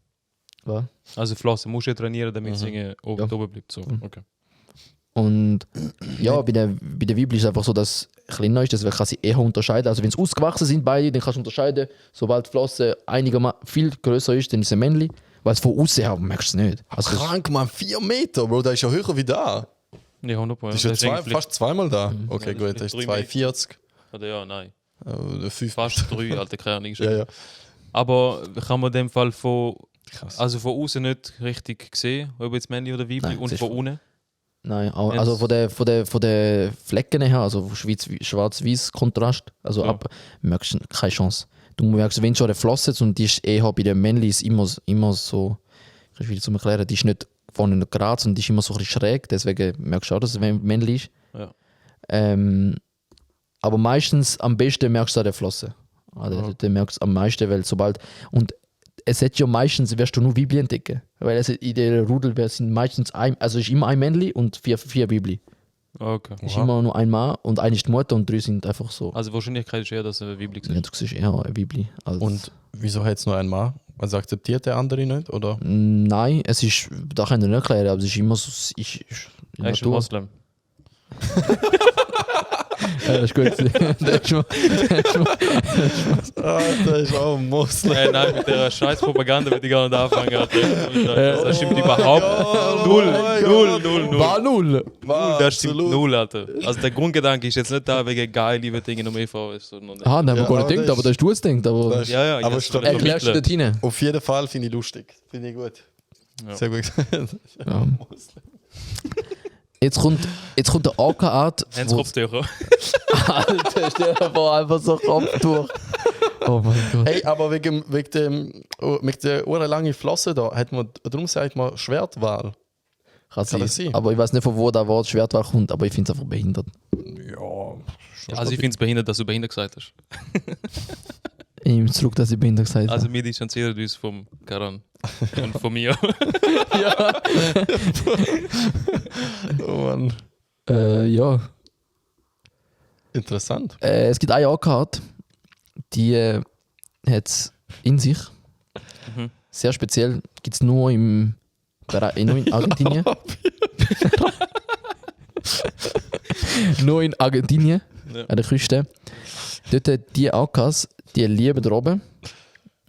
Ja. Also Flossen musst du ja trainieren, damit es irgendwie oben bleibt. So. Okay. Und ja, bei der Weibli ist es einfach so, dass es kleiner ist, deswegen kann sie eher unterscheiden. Also wenn sie ausgewachsen sind beide, dann kannst du unterscheiden. Sobald die Flosse einigermaßen viel größer ist, dann ist es ein Männli. Weil es von außen her merkst du es nicht. Also es- Krank, Mann, 4 Meter, Bro, der ist ja höher wie da. Ja, 100%. Das ist ja fast zweimal da. Okay, Ja, das gut, das ist ist 3 2,40. Oder ja, nein. Oder 5. Fast 3, Alter, keine Ahnung. Ja, ja. Aber kann man in dem Fall von Krass. Also von außen nicht richtig gesehen, ob jetzt Männli oder Weibli, Nein, und es ist von unten. Nein, also von der Flecken her, also schwarz-weiß Kontrast, also Ja. ab, merkst du keine Chance. Du merkst, wenn schon eine Flosse ist und die ist eher bei den Männchen ist immer so, ich kann es wieder zu erklären, die ist nicht vorne gerade, sondern die ist immer so ein bisschen schräg, deswegen merkst du auch, dass es ein Männchen ist. Ja. Aber meistens am besten merkst du an der Flosse. Also, du merkst am meisten, weil sobald, und es hat ja meistens, wirst du nur Weibli entdecken, weil es in der Rudel sind meistens also ist immer ein Männli und vier Weibli. Okay. Ist immer nur ein Mann und eine ist die Mutter und 3 sind einfach so. Also Wahrscheinlichkeit ist eher, dass er Weibli Ja, ist. du siehst eher ein Weibli. Als Und wieso hat es nur einen Mann? Also akzeptiert der andere nicht? Oder? Nein, es ist, da kann ich nicht erklären, aber es ist immer so, ist in Er ist ein Moslem. Ja, das ist gut. Das ist schon- Der ist auch ein Moslem. Nein, mit der scheiß Propaganda würde ich gar nicht anfangen. Alter. Das stimmt überhaupt null. War null. Das stimmt null, Alter. Also der Grundgedanke ist jetzt nicht da wegen geil, liebe Dinge um EV, sondern Ah, nein, haben wir Ja, gar nicht aber gedacht, das aber das hast du es gedacht. Aber Das ist- Ja, ja, aber jetzt stopp. will ich erklärst du dort hinein. Auf jeden Fall finde ich lustig. Finde ich gut. Ja. Sehr gut. Ja. Jetzt kommt der AK-Art. Hans Kopftücher. Alter, stell dir vor, einfach so Kopftuch. Oh mein Gott. Hey, aber wegen der urlangen Flosse da, hat man, darum sagt man Schwertwal. Kann Kann das sein. sein? Aber ich weiß nicht, von wo das Wort Schwertwahl kommt, aber ich finde es einfach behindert. Ja. Also ich finde es behindert, dass du behindert gesagt hast. Ich nehme zurück, dass ich behindert gesagt habe. Also wir distanzieren uns vom Karan und von mir. ja. Oh Mann. Ja. Interessant. Es gibt eine AK-Art, die hat es in sich. Mhm. Sehr speziell. Gibt es nur nur in Argentinien. Nur in Argentinien, Ja. an der Küste. Dort die AKs, die lieben Robben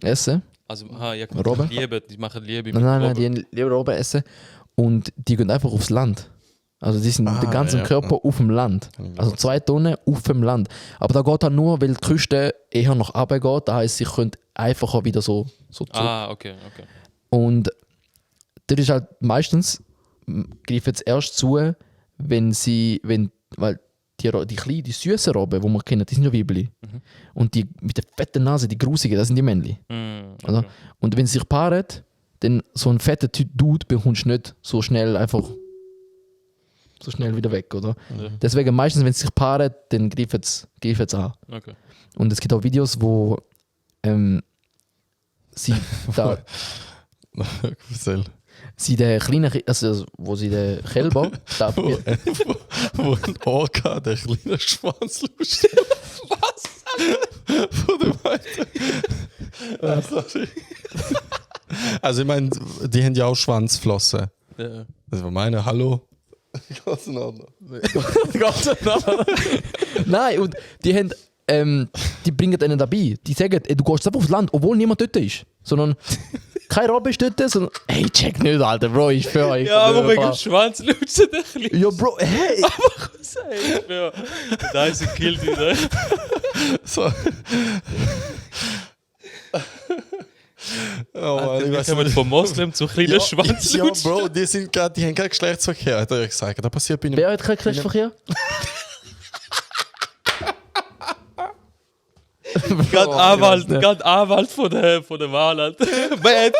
essen. Also, ja, Robben? die machen Liebe. Nein, die lieben Robben essen. Und die gehen einfach aufs Land. Also die sind den ganzen ja. Körper auf dem Land. Also 2 Tonnen auf dem Land. Aber da geht halt nur, weil die Küste eher nach oben geht. Das heisst, sie können einfacher wieder so zurück. Okay. Und das ist halt meistens, greifen sie erst zu, weil die kleinen, die süßen Robben, die man kennt, die sind ja Weibli. Und die mit der fetten Nase, die grusigen, das sind die Männchen. Oder? Okay. Und wenn sie sich paaren, dann so ein fetter Dude bekommst du nicht so schnell einfach so schnell wieder weg, oder? Ja. Deswegen meistens, wenn sie sich paaren, dann greifen sie an. Okay. Und es gibt auch Videos, wo sie da Erzähl. sie den kleinen, also wo sie den Kälber da Wo ein Orca der kleine Schwanz lustet. Was? Von dem einen. Sorry. Also ich meine, die haben ja auch Schwanzflossen. Ja. Das war meine, hallo. Ganz in Ordnung. Nein, und die haben, die bringen einen dabei. Die sagen, ey, du gehst einfach aufs Land, obwohl niemand dort ist. Sondern kein Robbe ist dort, sondern hey, check nicht, Alter, Bro, ich für euch. Ja, aber wegen dem Schwanz lutschen der Kleine. Ja, Bro, hey! Ja. Da ist ein Kill, dieser. So. Oh Mann, ich Wir weiß kommen nicht. vom Moslem zu kleinen Schwanz Ja, Bro, die haben keinen Geschlechtsverkehr, hat er ja gesagt. Das passiert bei einem. Wer hat keinen Geschlechtsverkehr? Gerade Anwalt von der Wahl, Alter. Wer hat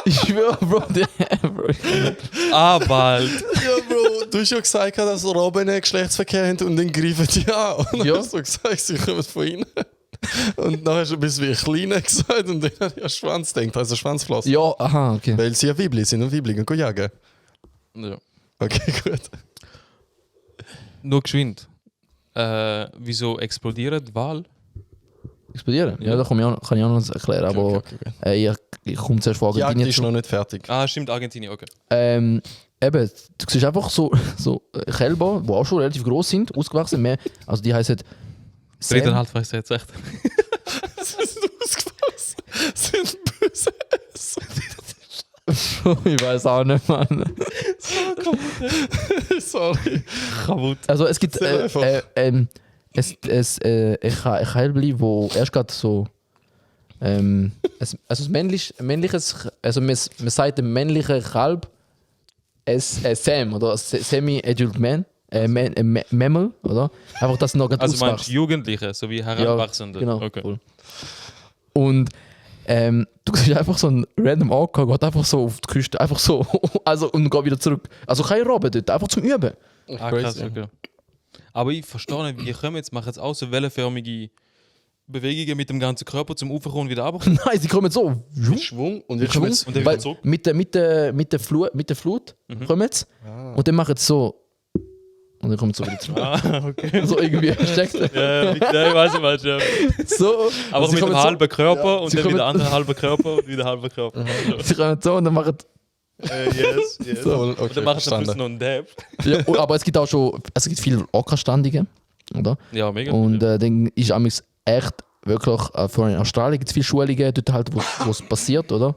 Ich schwöre, Bro, Bro. Anwalt? Ja, Bro, du hast ja gesagt, dass Robben einen Geschlechtsverkehr haben und dann greifen die an. Und dann Ja. hast du gesagt, sie kommen von ihnen. Und dann hast du bis wie Kleine gesagt und dann habe ich an Schwanz gedacht, also Schwanzflossen. Ja, aha, okay. Weil sie ja Weibli sind und Weibli gehen jagen. Ja. Okay, gut. Nur geschwind. Wieso explodiert die Wahl? Explodieren? Ja, da kann ich auch noch was erklären, aber Okay. ich komme zuerst vor Die Jagd Argentinien ist zu. noch nicht fertig. Ah, stimmt, Argentinien, okay. Eben, du siehst einfach so Kälber, die auch schon relativ groß sind, ausgewachsen, mehr, also die heißen Sam. 3,5 weiß ich jetzt echt. Sie sind ausgefasst. Sie sind böse Esser. Ich weiß auch nicht, Mann. Sorry. Kaputt. Also es gibt Sehr einfach. ein Kälbli, wo erst gerade so also das männliches, also man sagt dem männlichen Kalb Sam oder Semi-Adult Man, Mammal, oder? Einfach, dass noch Also meinst auswachst. du Jugendliche sowie Heranwachsende? Genau, Okay. cool. Und du siehst einfach so einen random Orca, geht einfach so auf die Küste, einfach so, also und geht wieder zurück. Also kein Robben dort, einfach zum Üben. Ah, krass, okay. Aber ich verstehe nicht, wie kommen jetzt, machen jetzt auch so wellenförmige Bewegungen mit dem ganzen Körper zum Ufer und wieder runter. Nein, sie kommen so. Mit Schwung und jetzt Schwung, jetzt und dann weil wieder zurück. mit der Flut kommen sie und dann machen sie so und dann kommen sie so wieder zurück. Ah, okay. So irgendwie steckt Ja, ich weiß nicht, ja. so. Aber sie mit dem kommen halben Körper und Sie dann wieder kommen- anderen halben Körper und wieder halber Körper. so, sie kommen so und dann machen Yes. So, Und okay, dann machen sie am Schluss verstanden. noch einen Dab. ja, aber es gibt auch schon, es gibt viele Orca-Standige, oder? Ja, mega. Und dann ist amigs echt wirklich, vor allem in Australien gibt es viele Schulungen, dort halt, wo es passiert, oder?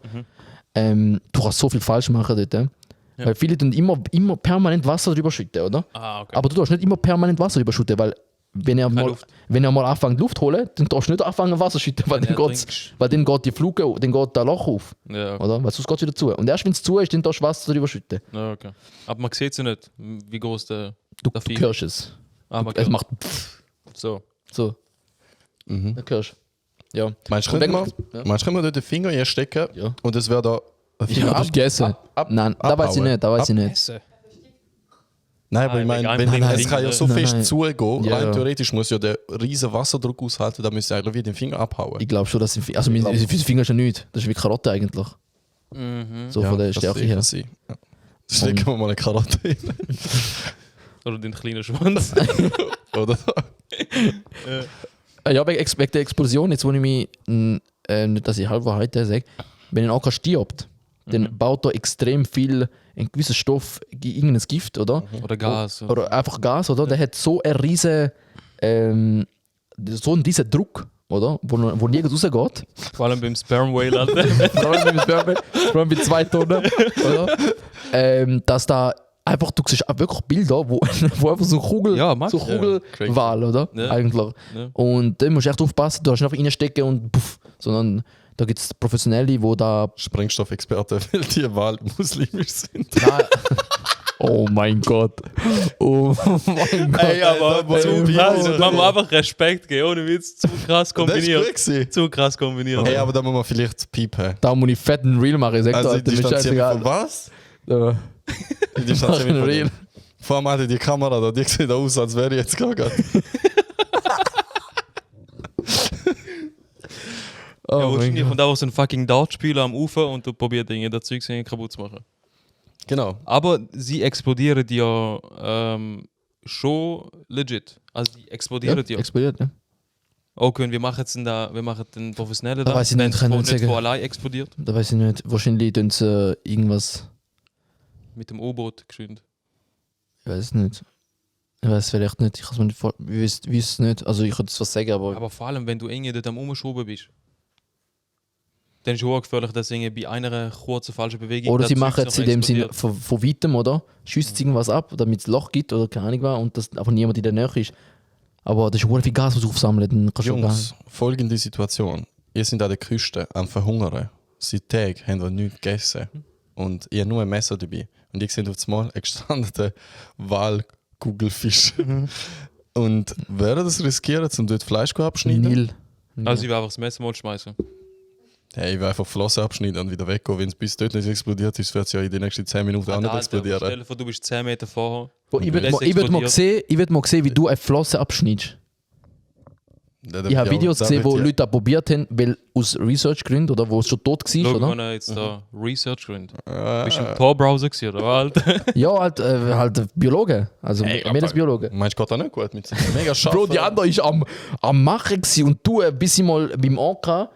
Du kannst so viel falsch machen dort. Weil viele tun immer permanent Wasser drüber schütten, oder? Ah, okay. Aber du darfst nicht immer permanent Wasser drüber schütten, weil wenn er mal, Luft. wenn er mal anfängt Luft zu holen, dann darfst du nicht anfangen Wasser zu schütten, weil, Ja, dann geht die Fluge, dann geht der Loch auf, Ja, okay. oder? Weil sonst geht es wieder zu. Und erst wenn es zu ist, dann darfst du Wasser drüber schütten. Ja, okay. Aber man sieht es ja nicht, wie groß der Du Vieh- hörst es. Ah, man Es kann- macht so. so. Mhm. Du hörst. Ja. Meinst du, Und können dann wir dort den Finger einstecken Ja. und es wäre da ein Ja, hast du gegessen? Nein, da weiß ich abhauen. nicht, da weiß ich nicht. Essen. Nein, aber ich Nein, meine, wegen wenn einem es kann ja so Nein, fest nein. zugehen, Ja, rein ja. theoretisch muss ja der riesen Wasserdruck aushalten, da müsste eigentlich wie den Finger abhauen. Ich glaube schon, dass also für den Finger ist ja nichts. Das ist wie Karotte eigentlich. Mhm. So von der Stärke her. Ja. Stecken wir mal eine Karotte rein. Oder den kleinen Schwanz. Oder? Ja, wegen der Explosion, jetzt wo ich mich, nicht dass ich Halbwahrheiten sage, wenn ein Orca stirbt, dann baut er extrem viel, ein gewisser Stoff, irgendein Gift, oder? Oder Gas. Oder einfach Gas, oder? Der hat so einen riesen, so einen riesen Druck, oder? Wo nirgends rausgeht. Vor allem beim Sperm Whale, Alter. Vor allem mit 2 Tonnen, oder? Dass da einfach, du siehst auch wirklich Bilder, wo einfach so eine Kugel, Ja, Max. so eine Kugelwahl, oder? Ja. Eigentlich. Ja. Und da musst du echt aufpassen, du darfst nicht einfach reinstecken und puff, sondern da gibt es Professionelle, die da. Sprengstoffexperte, weil die Wahl muslimisch sind. Nein, Oh mein Gott. Oh mein Gott. Ey, aber zu Ey, krass. Bro. Man muss einfach Respekt geben, ohne Witz. Zu krass Das ist kombiniert. gut gewesen. Zu krass kombiniert. Hey, aber da muss man vielleicht piepen. Da muss ich fetten Reel machen. Ich sag Also dir, ich das ist distanziere mich von scheißegal. was? Ja. Ich distanziere mich von Real. dem. Vor allem hatte die Kamera da, die sieht aus, als wäre ich jetzt gerade. Oh Ja, mein wahrscheinlich Gott. kommt einfach so ein fucking Dartspieler am Ufer und du probierst Dinge, das Zeug kaputt zu machen. Genau. Aber sie explodieren ja schon legit. Also die explodieren ja. Explodiert, ne? Okay, wir machen jetzt wir machen den professionellen Da weiß ich nicht, kann ich nicht nicht sagen. von allein explodiert. Da weiß ich nicht. Wahrscheinlich tun sie irgendwas. Mit dem U-Boot geschwind. Ich weiß es nicht. Ich weiß vielleicht nicht. Ich kann es mir nicht vor. Ich weiß es nicht. Also ich könnte es was sagen, aber. Aber vor allem, wenn du irgendwie dort am Umschrauben bist, dann ist es auch gefährlich, dass irgendwie bei einer kurzen falschen Bewegung. Oder das sie Zeug machen noch es in dem Sinne explodiert. von weitem, oder? Schiessen sie irgendwas ab, damit es ein Loch gibt oder keine Ahnung was und dass einfach niemand in der Nähe ist. Aber das ist sehr viel Gas, was aufsammeln. Dann kannst du gar Jungs, folgende Situation. Ihr seid an der Küste am Verhungern. Seit Tagen haben wir nichts gegessen. Und ihr habt nur ein Messer dabei. Und ich sehe auf das Mal einen gestrandeten Walkugelfisch. Und wer das riskieren, um dort Fleisch abschneiden? Nil. Also ich will einfach das Messer mal schmeißen. Hey, ich will einfach Flossen abschneiden und wieder weggehen. Wenn es bis dort nicht explodiert ist, wird es ja in den nächsten 10 Minuten auch nicht explodieren. Stell dir vor, du bist 10 Meter vorher. Bro, ich Wenn es würde mal explodiert. sehen, wie du eine Flosse abschneidest. Ich habe Videos gesehen, wo Leute das probiert haben, weil aus Research-Gründen oder wo es schon tot war, Schau, oder? wenn er jetzt da Research gründet. Ah. Bist du im Tor-Browser gewesen, oder was? Ja, halt Biologen. Also Meeresbiologen. Meinst du, geht das nicht gut mit so einem mega scharfen... Bro, die andere ist am Machen gewesen und du, bis sie mal beim Anker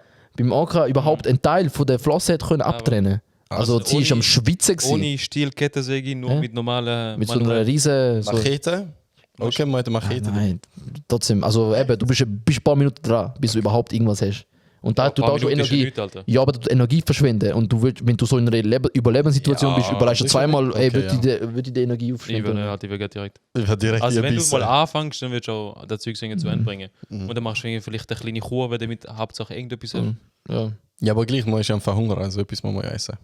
überhaupt einen Teil von der Flosse hat können abtrennen. Also Also sie ist ohne- am Schwitzen gewesen. Ohne Stiel-Kettensäge, nur Hä? mit normalen... Mit so einer riesen... So, Machete? Okay, mit der Machete. nein, trotzdem. Also eben, du bist ein paar Minuten dran, bis du überhaupt irgendwas hast. Und da du da schon Energie... Ja, aber du Energie verschwenden und du willst, wenn du so in einer Überlebenssituation Ja, bist, überlegst du das ist zweimal, okay, ey, ja. würde ich die Energie Ich aufschneiden. will halt direkt. Ich habe direkt Also hier wenn du Bissen. mal anfängst, dann willst du auch das Zeug zu Ende bringen. Und dann machst du irgendwie vielleicht eine kleine Kur, wenn du mit Hauptsache irgendetwas hast. Ja. Ja, aber gleich, man ist ja am Verhungern, also etwas muss man ja essen.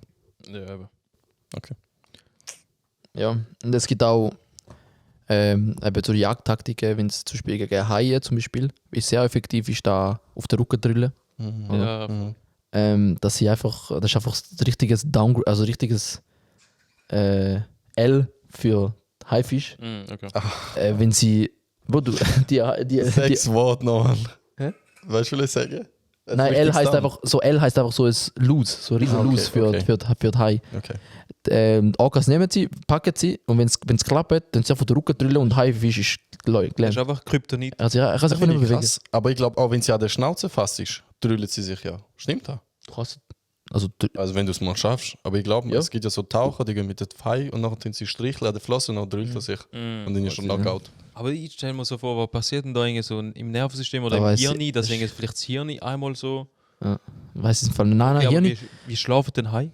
Ja, eben. Okay. Ja, und es gibt auch eben so die Jagdtaktiken, wenn es zum Beispiel gegen Haie zum Beispiel, ist sehr effektiv, ist da auf den Rücken drillen. Ja, Das ist einfach ein richtiges Downgrade, also richtiges L für Haifisch. okay. Wenn sie. Bro, du, die, Sechs Worte noch. Hä? Weißt du, was ich sagen? nein, L heißt einfach so ein Loose, so ein riesen Ah, okay, Loose für, okay. für die Hai. Okay. Die Orcas nehmen sie, packen sie und wenn es klappt, dann sie auf den Rücken drillen und Haifisch ist Das ist gelähmt. einfach Kryptonit. Also ja, er kann sich Das nicht finde mehr ich bewegen. krass. Aber ich glaube, auch wenn sie an der Schnauze fast ist, drüllen sie sich ja. Stimmt das? Du kannst, also Also wenn du es mal schaffst. Aber ich glaube, Ja. es gibt ja so Taucher, die gehen mit der Pfeil und dann sie streicheln an der Flosse und dann drüllt er sich. Und dann ist schon Knockout. Aber ich stelle mir so vor, was passiert denn da irgendwie so im Nervensystem oder Da im weiss Hirn, ich- dass irgendwie vielleicht das Hirn einmal so... weiß ich im Fall. Nein, Ja, hier aber nicht. wie schlafen denn Hai?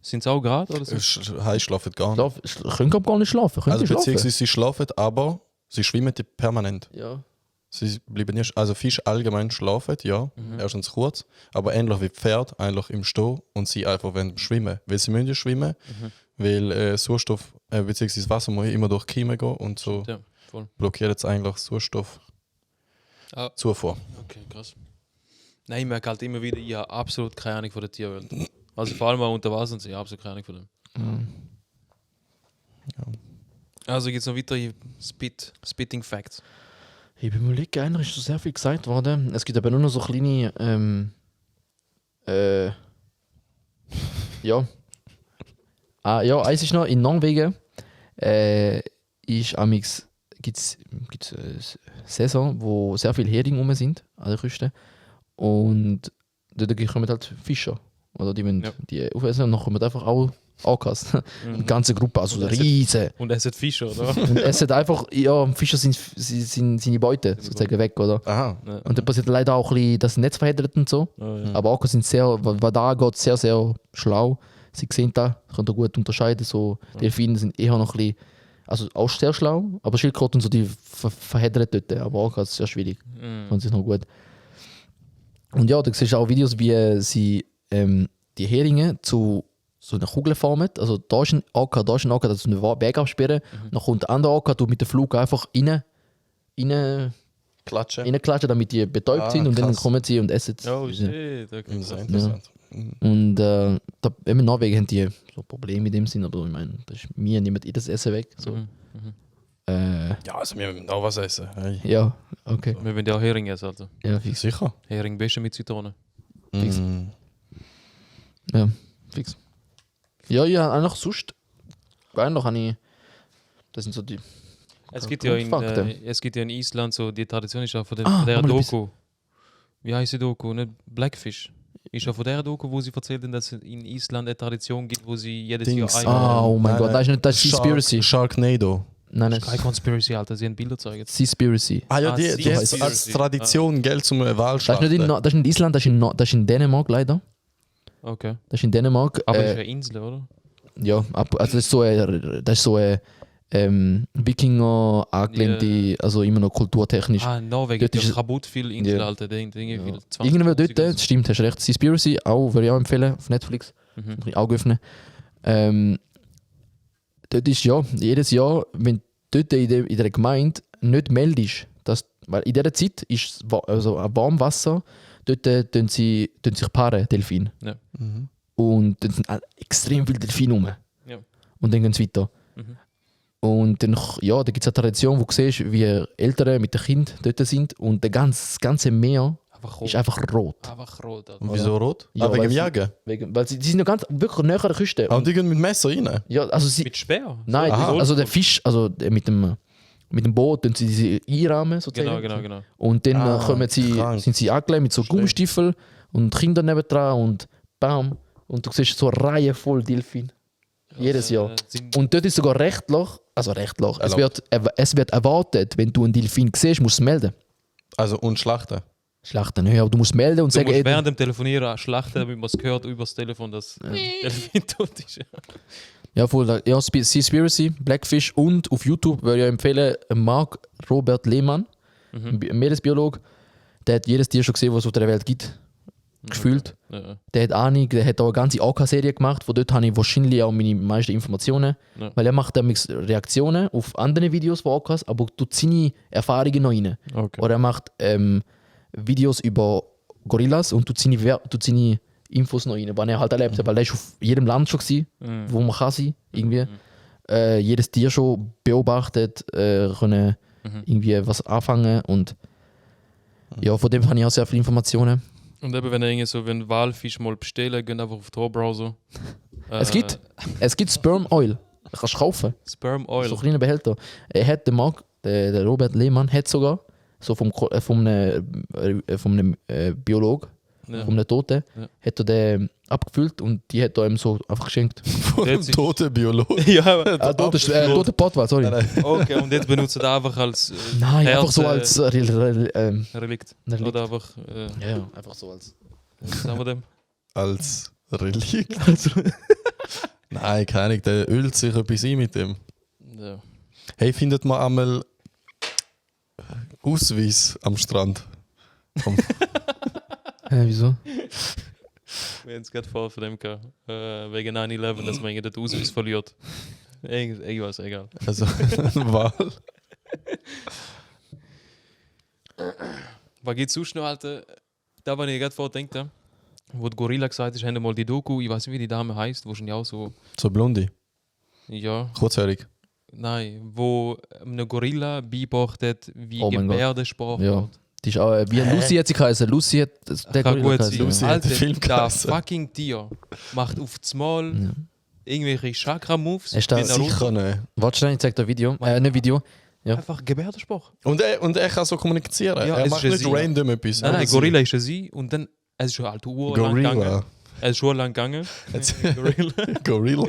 Sind sie auch gerade oder so? Hai schlafen gar nicht. Können gar nicht schlafen. Können Also sie schlafen? beziehungsweise sie schlafen, aber sie schwimmen permanent. Ja. Sie bleiben nicht, also Fisch allgemein schlafen, ja, erstens kurz, aber ähnlich wie Pferd, eigentlich im Stehen und sie einfach wenn schwimmen, weil sie müssen ja schwimmen, weil Sauerstoff, beziehungsweise Wasser muss immer durch die Kiemen gehen und so Ja, voll. blockiert es eigentlich Sauerstoff Ah. Zufuhr. Okay, krass. Nein, ich merke halt immer wieder, ich habe absolut keine Ahnung von der Tierwelt. Also vor allem auch unter Wasser, ich habe absolut keine Ahnung von dem. Also gibt es noch weitere Spitting Facts. Ich bin mir überlegen, einer ist so sehr viel gesagt worden. Es gibt aber nur noch so kleine. Ja. Ja, eins ist noch in Norwegen. Gibt es Saison, wo sehr viele Heringe rum sind an der Küste. Und dort kommen halt Fischer. Oder die müssen Ja. die aufessen und dann kommen einfach auch Orcas. Die ganze Gruppe, also riesen. Und es sind Fische, oder? Und es sind einfach, ja, Fischer sind seine Beute sozusagen weg, oder? Aha. Und dann passiert leider auch ein bisschen das Netz verheddert und so. Oh, ja. Aber Orcas sind sehr, was da geht, sehr, sehr schlau. Sie sehen da, können da gut unterscheiden. So, Delfine sind eher noch ein bisschen, also auch sehr schlau, aber Schildkröten und so, die verheddern dort. Aber Orcas ist sehr schwierig, können sich noch gut. Und ja, da siehst du auch Videos, wie sie die Heringe zu so eine Kugel formt. Also da ist ein AK, da ist ein AK, das ist eine Weg absperren. Dann kommt der andere AK, du mit dem Flug einfach reinklatschen, Klatschen. damit die betäubt Ah, sind und dann krass. kommen sie und essen. Oh shit, okay. Sehr interessant. Und da, eben in Norwegen haben die so Probleme mit dem Sinn, aber ich meine, da ist mir niemand das Essen weg. So. Mhm. Ja, also wir müssen auch was essen. Hey. Ja, okay. Wir wollen ja auch Hering essen, also. Ja, fix. Sicher. Hering besser mit Zitrone. Fix. Mm. Ja, fix. Ja, ja, einfach sonst. Eigentlich habe ich. Das sind so die. Es gibt ja Grundfakten. in Island so, die Tradition ist auch von, Ah, von der haben wir etwas? Doku. Wie heißt die Doku? Nicht Blackfish. Ist ja von der Doku, wo sie erzählen, dass es in Island eine Tradition gibt, wo sie jedes Dings. Jahr einmal. Oh mein Nein, Gott, das ist nicht das ist Seaspiracy. Sharknado. Nein, Das nein, ist keine Conspiracy, Alter. Sie haben Bilder gezeigt. Seaspiracy. Ah ja, Ah, die so hat heisst als es. Tradition Geld zum Das ist, Wahlschlachten. nicht in, das ist nicht in Island, das ist in Dänemark leider. Okay. Das ist in Dänemark. Aber es ist eine Insel, oder? Ja, also das ist so eine Wikinger angelehnte, also immer noch kulturtechnisch. Ah, Norwegen Dort gibt ja ist- kaputt viele Inseln, Ja. Alter. Dinge, Ja. viel 20, Irgendwo dort, 50 oder das stimmt, hast recht. Seaspiracy, auch, würde ich auch empfehlen, auf Netflix. so. Mhm. Ein bisschen Auge öffnen. Dort ist ja, jedes Jahr, wenn du dort in der Gemeinde nicht meldest, weil in dieser Zeit ist also ein Warmwasser, dort tun sich paaren, Delfine. Mhm. Und dann sind extrem viele Delfine rum. Ja. Und dann gehen sie weiter. Mhm. Und dann, ja, da gibt es eine Tradition, wo du siehst, wie Eltern mit den Kindern dort sind und das ganze Meer Einfach rot. ist einfach rot. Einfach rot, Alter. Und wieso rot? Ja, ah, wegen weil dem sie- Jagen? Weil sie sind ja ganz wirklich näher an der Küste. Ah, und die gehen mit Messer rein? Ja, also sie, Mit Speer? nein, Aha. also der Fisch, also mit dem Boot tun sie diese einrahmen sozusagen. Genau. Und dann Ah, kommen sie, krank. sind sie angelegt mit so Verstehe. Gummistiefeln und Kinder nebendran und bam. Und du siehst so eine Reihe voll Delfin. Jedes Jahr. Und dort ist sogar rechtlich, es Erlaubt. wird erwartet, wenn du einen Delfin siehst, musst du es melden. Also und Schlachten? Schlachten, ja, du musst melden und Du sagen, musst ey, während dem Telefonieren schlachten, damit man es hört übers Telefon, dass Delfin tot ist. ja, voll, ja, Seaspiracy, Blackfish und auf YouTube würde ich empfehlen, Mark Robert Lehmann, ein Meeresbiologe, der hat jedes Tier schon gesehen, was es auf der Welt gibt, gefühlt. Ja. Der hat Ahnung, der hat auch eine ganze AK-Serie gemacht, von dort habe ich wahrscheinlich auch meine meisten Informationen. Ja. Weil er macht damit Reaktionen auf andere Videos von AKs, aber tut seine Erfahrungen noch rein. Okay. Oder er macht Videos über Gorillas und tut seine Infos noch rein, was er halt erlebt hat. Weil er ist auf jedem Land schon gewesen, wo man kann sein, irgendwie. Jedes Tier schon beobachtet, können irgendwie was anfangen und ja, von dem habe ich auch sehr viele Informationen. Und eben, wenn ihr so wenn Walfisch mal bestellen, geht einfach auf Tor-Browser. Es gibt Sperm Oil. Das kannst du kaufen. Sperm So Oil. kleine Behälter. Er hat der Robert Lehmann hat sogar so vom einem Biolog, Ja. von einem Toten, Ja. hat er den abgefüllt und die hat er ihm so einfach geschenkt. Von Der einem sich- toten Biologen? Ja, Tote Pottwal, sorry. okay, und jetzt benutzt er einfach als Nein, einfach Herz, so als Relikt. Relikt. Oder einfach, ja, einfach so als. was sagen wir dem? Als Relikt? Nein, keine Ahnung, der ölt sich etwas ein mit dem. Ja. Hey, findet man einmal Ausweis am Strand? Wieso? Wir haben es gerade vor von dem gehabt. Wegen 9/11, dass man den Ausweis verliert. Irgendwas, egal. Also, Wahl. Was gibt es sonst noch, Alter? Da, was ich gerade vorgedacht habe, wo die Gorilla gesagt ist, haben mal die Doku, ich weiß nicht, wie die Dame heißt, wahrscheinlich auch so, So Blondie, ja, kurzhörig. nein, wo einem Gorilla beibracht hat, wie Oh mein Gott. Gebärdensprache Ja. geht. Die ist auch, wie Lucy hat sie geheißen. Lucy hat der Kann Gorilla gut geheißen. sein. Lucy Ja. hat den Film das geheißen. fucking Tier macht auf das Mal irgendwelche Chakra-Moves. Hast du wie das Naruto. Sicher nicht. Warte schnell, ich zeig dir ein Video. Nicht Video. Ja. Einfach Gebärdensprache. Und er kann so kommunizieren. Ja, er es macht ist nicht ein Sie. random etwas. Nein, Oder nein, sie. Gorilla ist ja sie und dann, es ist schon halt lang gegangen. Gorilla. Es ist schon lang gegangen. Gorilla. Gorilla.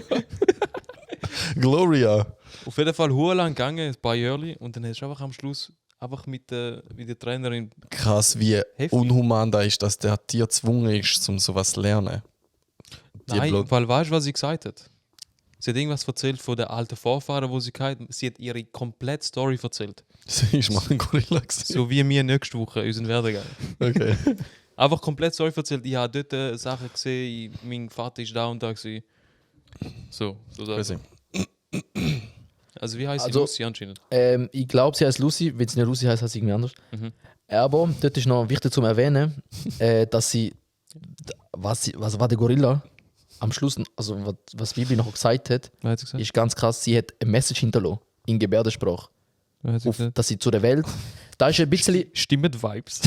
Gloria. Auf jeden Fall lang gegangen, ein paar Jahre. Und dann hast du einfach am Schluss einfach mit der Trainerin. Krass, wie Heftig. unhuman da ist, dass der Tier gezwungen ist, um sowas zu lernen. Die Nein, Blut- weil weißt du, was sie gesagt hat? Sie hat irgendwas erzählt von der alten Vorfahren, wo sie hatte. Sie hat ihre komplette Story erzählt. Sie ist mal ein Gorilla gewesen. So wie wir nächste Woche unseren Werdegang. Okay. Einfach komplett Story erzählt. Ich habe dort Sachen gesehen, mein Vater ist da und da gewesen. So Crazy. Also wie heißt Also- die Lucy anscheinend? Ich glaube, sie heißt Lucy. Wenn sie nicht Lucy heißt, heißt sie irgendwie anders. Mhm. Aber dort ist noch wichtig zu erwähnen, dass sie, was war der Gorilla am Schluss, also was Bibi noch gesagt hat, Was hat sie gesagt? ist ganz krass. Sie hat eine Message hinterlassen in Gebärdensprache, Was hat sie gesagt? dass sie zu der Welt. Da ist ein bisschen. Stimmen-Vibes.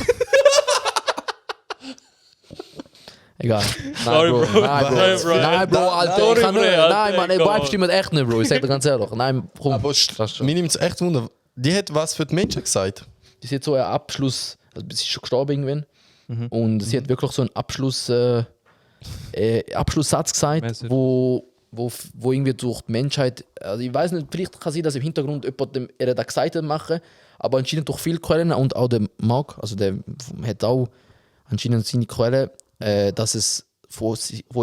Egal. Sorry, Bro. Nein, Bro. Nein, Bro, Alter. Sorry, Ich kann Bro, nicht. Alter, Nein, Mann, komm. Vibe stimmt echt nicht, Bro. Ich sag dir ganz ehrlich. Nein, komm. Aber Passt schon. mir nimmt es echt Wunder. Die hat was für die Menschen gesagt. Die ist jetzt so ein Abschluss, also sie ist schon gestorben irgendwann. Und sie hat wirklich so einen Abschlusssatz gesagt, Message. wo irgendwie durch die Menschheit, also ich weiß nicht, vielleicht kann sein, dass im Hintergrund jemand er da gesagt hat machen, aber anscheinend durch viele Quellen und auch der Mark, also der hat auch anscheinend seine Quellen, dass es von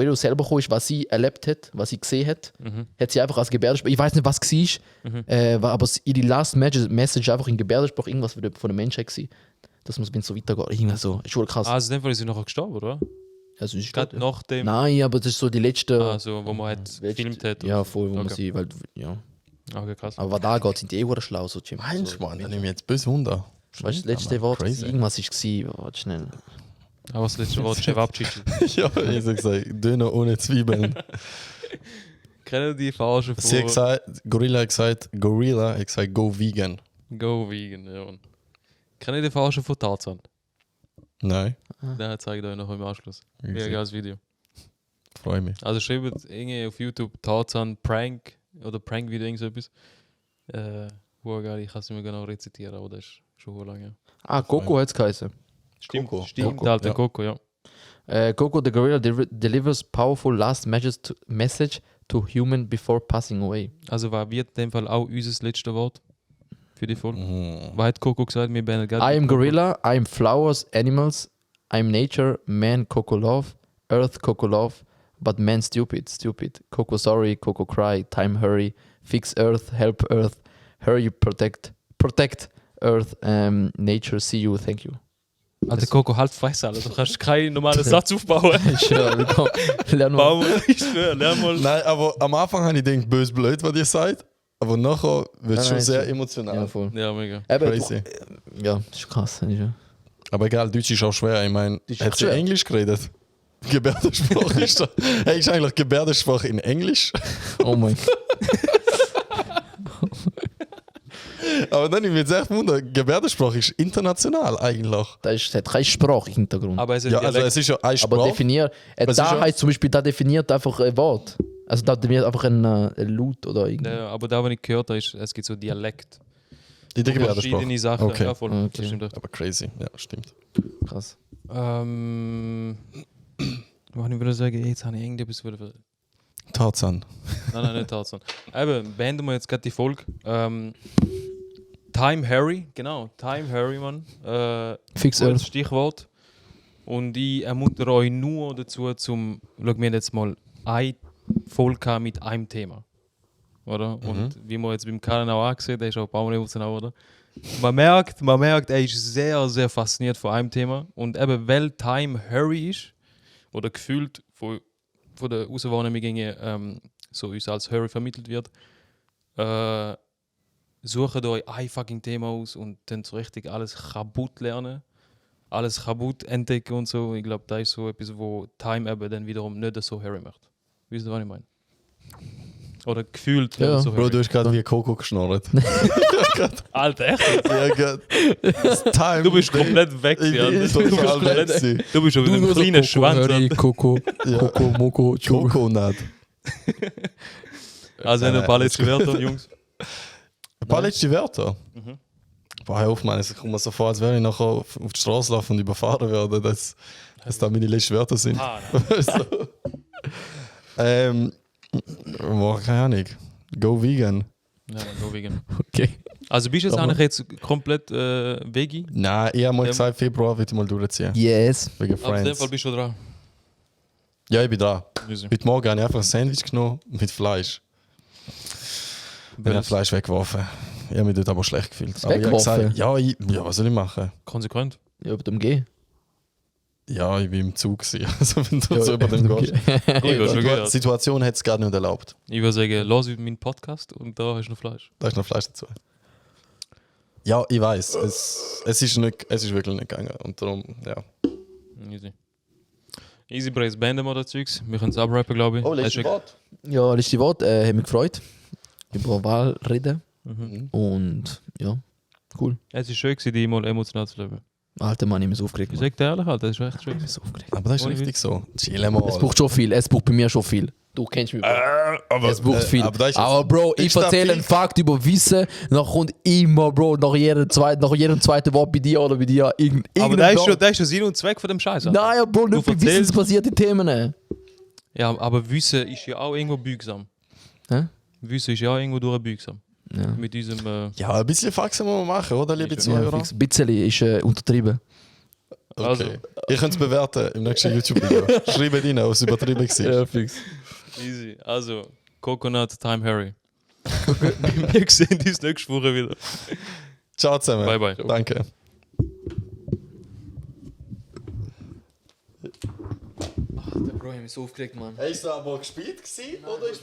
ihr selber gekommen ist, was sie erlebt hat, was sie gesehen hat, hat sie einfach als Gebärdensprache, ich weiß nicht, was war, aber ihre Last Message einfach in Gebärdensprache irgendwas von der Menschheit gewesen. Das muss, wenn es so weitergeht, irgendwie so, ist schon krass. Also in dem Fall ist sie nachher gestorben, oder? Also ist Gerade nach dem, Nein, aber das ist so die letzte. also, wo man hat gefilmt hat. Ja, oder voll, wo man Okay. sie, weil, ja. so. Okay, krass. Aber was da geht, sind die eh schlau, so Jim. Meinst du, so, Mann? Dann nehme ich jetzt böse Wunder. Weißt du, das letzte Wort, Crazy. irgendwas war, warte schnell. Aber das letzte Wort, Cevapcici. Ja, ich habe gesagt, Döner ohne Zwiebeln. Kennen die Verarschen von Sie hat gesagt, Gorilla hat gesagt, go vegan. Go Vegan, ja. Mann. Kennen die Verarschen von Tarzan? Nein, Den zeige ich euch noch im Anschluss. Easy. Mega geiles Video. freue mich. Also schreibt irgendwie auf YouTube Tarzan Prank oder Prank-Video, irgend so etwas. Geil, ich kann es nicht mehr genau rezitieren, aber das ist schon lange. Ah, Coco hat es geheißen. Stimmt, Coco. stimmt, Coco, Alter, ja. Coco, ja. Coco the Gorilla delivers powerful last message to human before passing away. Also war wird in dem Fall auch unser letztes Wort für die Folge. Mhm. Was hat Coco gesagt? Wir werden I am Gorilla, I am flowers, animals, I am nature, man Coco love, earth Coco love, but man stupid. Coco sorry, Coco cry, time hurry, fix earth, help earth, hurry protect earth, nature see you, thank you. Alter, Coco, halt Fresse, Alter. Du kannst keinen normalen Satz aufbauen. Ja, willkommen. Lern mal. Bau mal, ich schwöre, lern mal. Nein, aber am Anfang habe ich gedacht, böse blöd, was ihr sagt. Aber nachher wird es schon Nein, sehr so- emotional. Ja, voll. Ja, mega. Eben, Crazy. ja, das ist krass. Ja. Aber egal, Deutsch ist auch schwer. Ich meine, Deutsch ist hat echt sie schwer. Englisch geredet? Gebärdensprache ist da. Hey, ist eigentlich Gebärdensprache in Englisch? Oh mein Gott. Aber dann ich mich jetzt echt wundern, Gebärdensprache ist international eigentlich. Das hat keinen Sprachhintergrund. Aber es ist Ja, also es ist ja eine Aber Sprache. definiert, Was ist da ja- heißt zum Beispiel, da definiert einfach ein Wort. Also da definiert einfach ein Laut oder irgendwie. ja, aber da, was ich gehört habe, ist, es gibt so Dialekt. In der Gebärdensprache. Verschiedene Sachen. Okay. Ja, voll. Okay. Das stimmt echt. Aber crazy, ja, stimmt. Krass. Was ich würde sagen, jetzt habe ich irgendetwas wieder. Tarzan. Nein, nicht Tarzan. Eben, beenden wir jetzt gerade die Folge. Time Harry, genau. Time Harry, Mann. Fix Gutes Earth. Stichwort. Und ich ermuntere euch nur dazu, zum. Schau, wir haben jetzt mal eine Folge gehabt mit einem Thema. Oder? Und wie man jetzt beim Karan auch angesehen, der ist auch ein paar Mal emotional, oder? Man merkt, er ist sehr, sehr fasziniert von einem Thema. Und eben, weil Time Harry ist, oder gefühlt von der Auswahrnehmung so uns als Harry vermittelt wird, sucht euch ein fucking Thema aus und dann so richtig alles kaputt lernen, alles kaputt entdecken und so. Ich glaube, das ist so etwas, wo Time eben dann wiederum nicht so Harry macht. Wisst ihr, was ich meine? Oder gefühlt Ja. nicht so Bro, Harry. du hast gerade wie Coco geschnorrt. Alter, echt? Ja, gerade. Das Time. Du bist komplett weg, Ich ja. bin Du bist total komplett weg. weg. Du bist schon mit einem kleinen Schwanz. Alter. Coco, Ja. Coco, Moko, Choco. Coconut. Also, ein paar letzte Wörter, Jungs. Ein paar letzte Wörter. Mhm. Boah, hör auf, Mann. Es kommt mir so vor, als wenn ich nachher auf die Straße laufe und überfahren werde, dass da meine letzten Wörter sind. Ah, nein. Boah, keine Ahnung. Go vegan. Ja, no vegan. Okay. Also bist du jetzt Aber- eigentlich jetzt komplett Veggie? Nein, ich habe mal Ja. gesagt, Februar wird ich mal durchziehen. Yes. Wegen Aber in dem Friends. Fall bist du dran. Ja, ich bin da. Easy. Heute Morgen habe ich einfach ein Sandwich genommen mit Fleisch. Bin das Fleisch weggeworfen. Ich habe mich dort aber schlecht gefühlt. Aber ich habe weggeworfen? gesagt, ja, was soll ich machen? Konsequent. Ja, mit dem G. Ja, ich war im Zug. Also, wenn du Ja, so über den gehst. Ich würde schon Die gehört. Situation hat es gerade nicht erlaubt. Ich würde sagen, los meinen Podcast und da hast du noch Fleisch. Da ist noch Fleisch dazu. Ja, ich weiß. Es ist wirklich nicht gegangen. Und darum, ja. Easy. Easy Brace, beenden wir das Zeugs. Wir können es abrappen, glaube ich. Hast du- Wort. Ja, letzte Wort. Hat mich gefreut. Über Wahl reden. Mhm. Und ja, cool. Es ist schön, gewesen, dich mal emotional zu leben. Alter Mann, ich bin so aufgeregt. Ich Mann. sag dir ehrlich, Alter, das ist echt schön. Ich bin so aufgeregt. Aber das ist Ohne richtig so. Chillen mal. Es braucht schon viel. Es braucht bei mir schon viel. Du kennst mich. Bro. aber, Es braucht viel. Aber, da ist Aber Bro, ich ist da erzähle viel- einen Fakt über Wissen, dann kommt immer, Bro, nach jedem zweiten Wort bei dir oder bei dir Aber irgendein das ist, Wort. schon, das ist schon Sinn und Zweck von dem Scheiß. Alter. Nein, Bro, nicht Du bei erzählst- wissensbasierte Themen. Ja, aber Wissen ist ja auch irgendwo beugsam. Hä? Wissen ist ja auch irgendwo durchbeugsam. Ja. Mit diesem. Ja, ein bisschen Faxen muss man machen, oder, liebe Ist ja- Ja, Zuhörer? fix. Ein bisschen ist untertrieben. Okay. Also. Ihr könnt es bewerten im nächsten YouTube-Video. Schreibt rein, was übertrieben war. fix. Easy. Also, Coconut Time Harry. Wir sehen uns nächste Woche wieder. Ciao zusammen. Bye, bye. Danke. Bro, ich bin so aufgeregt, Mann. Ist er aber gespielt oder ist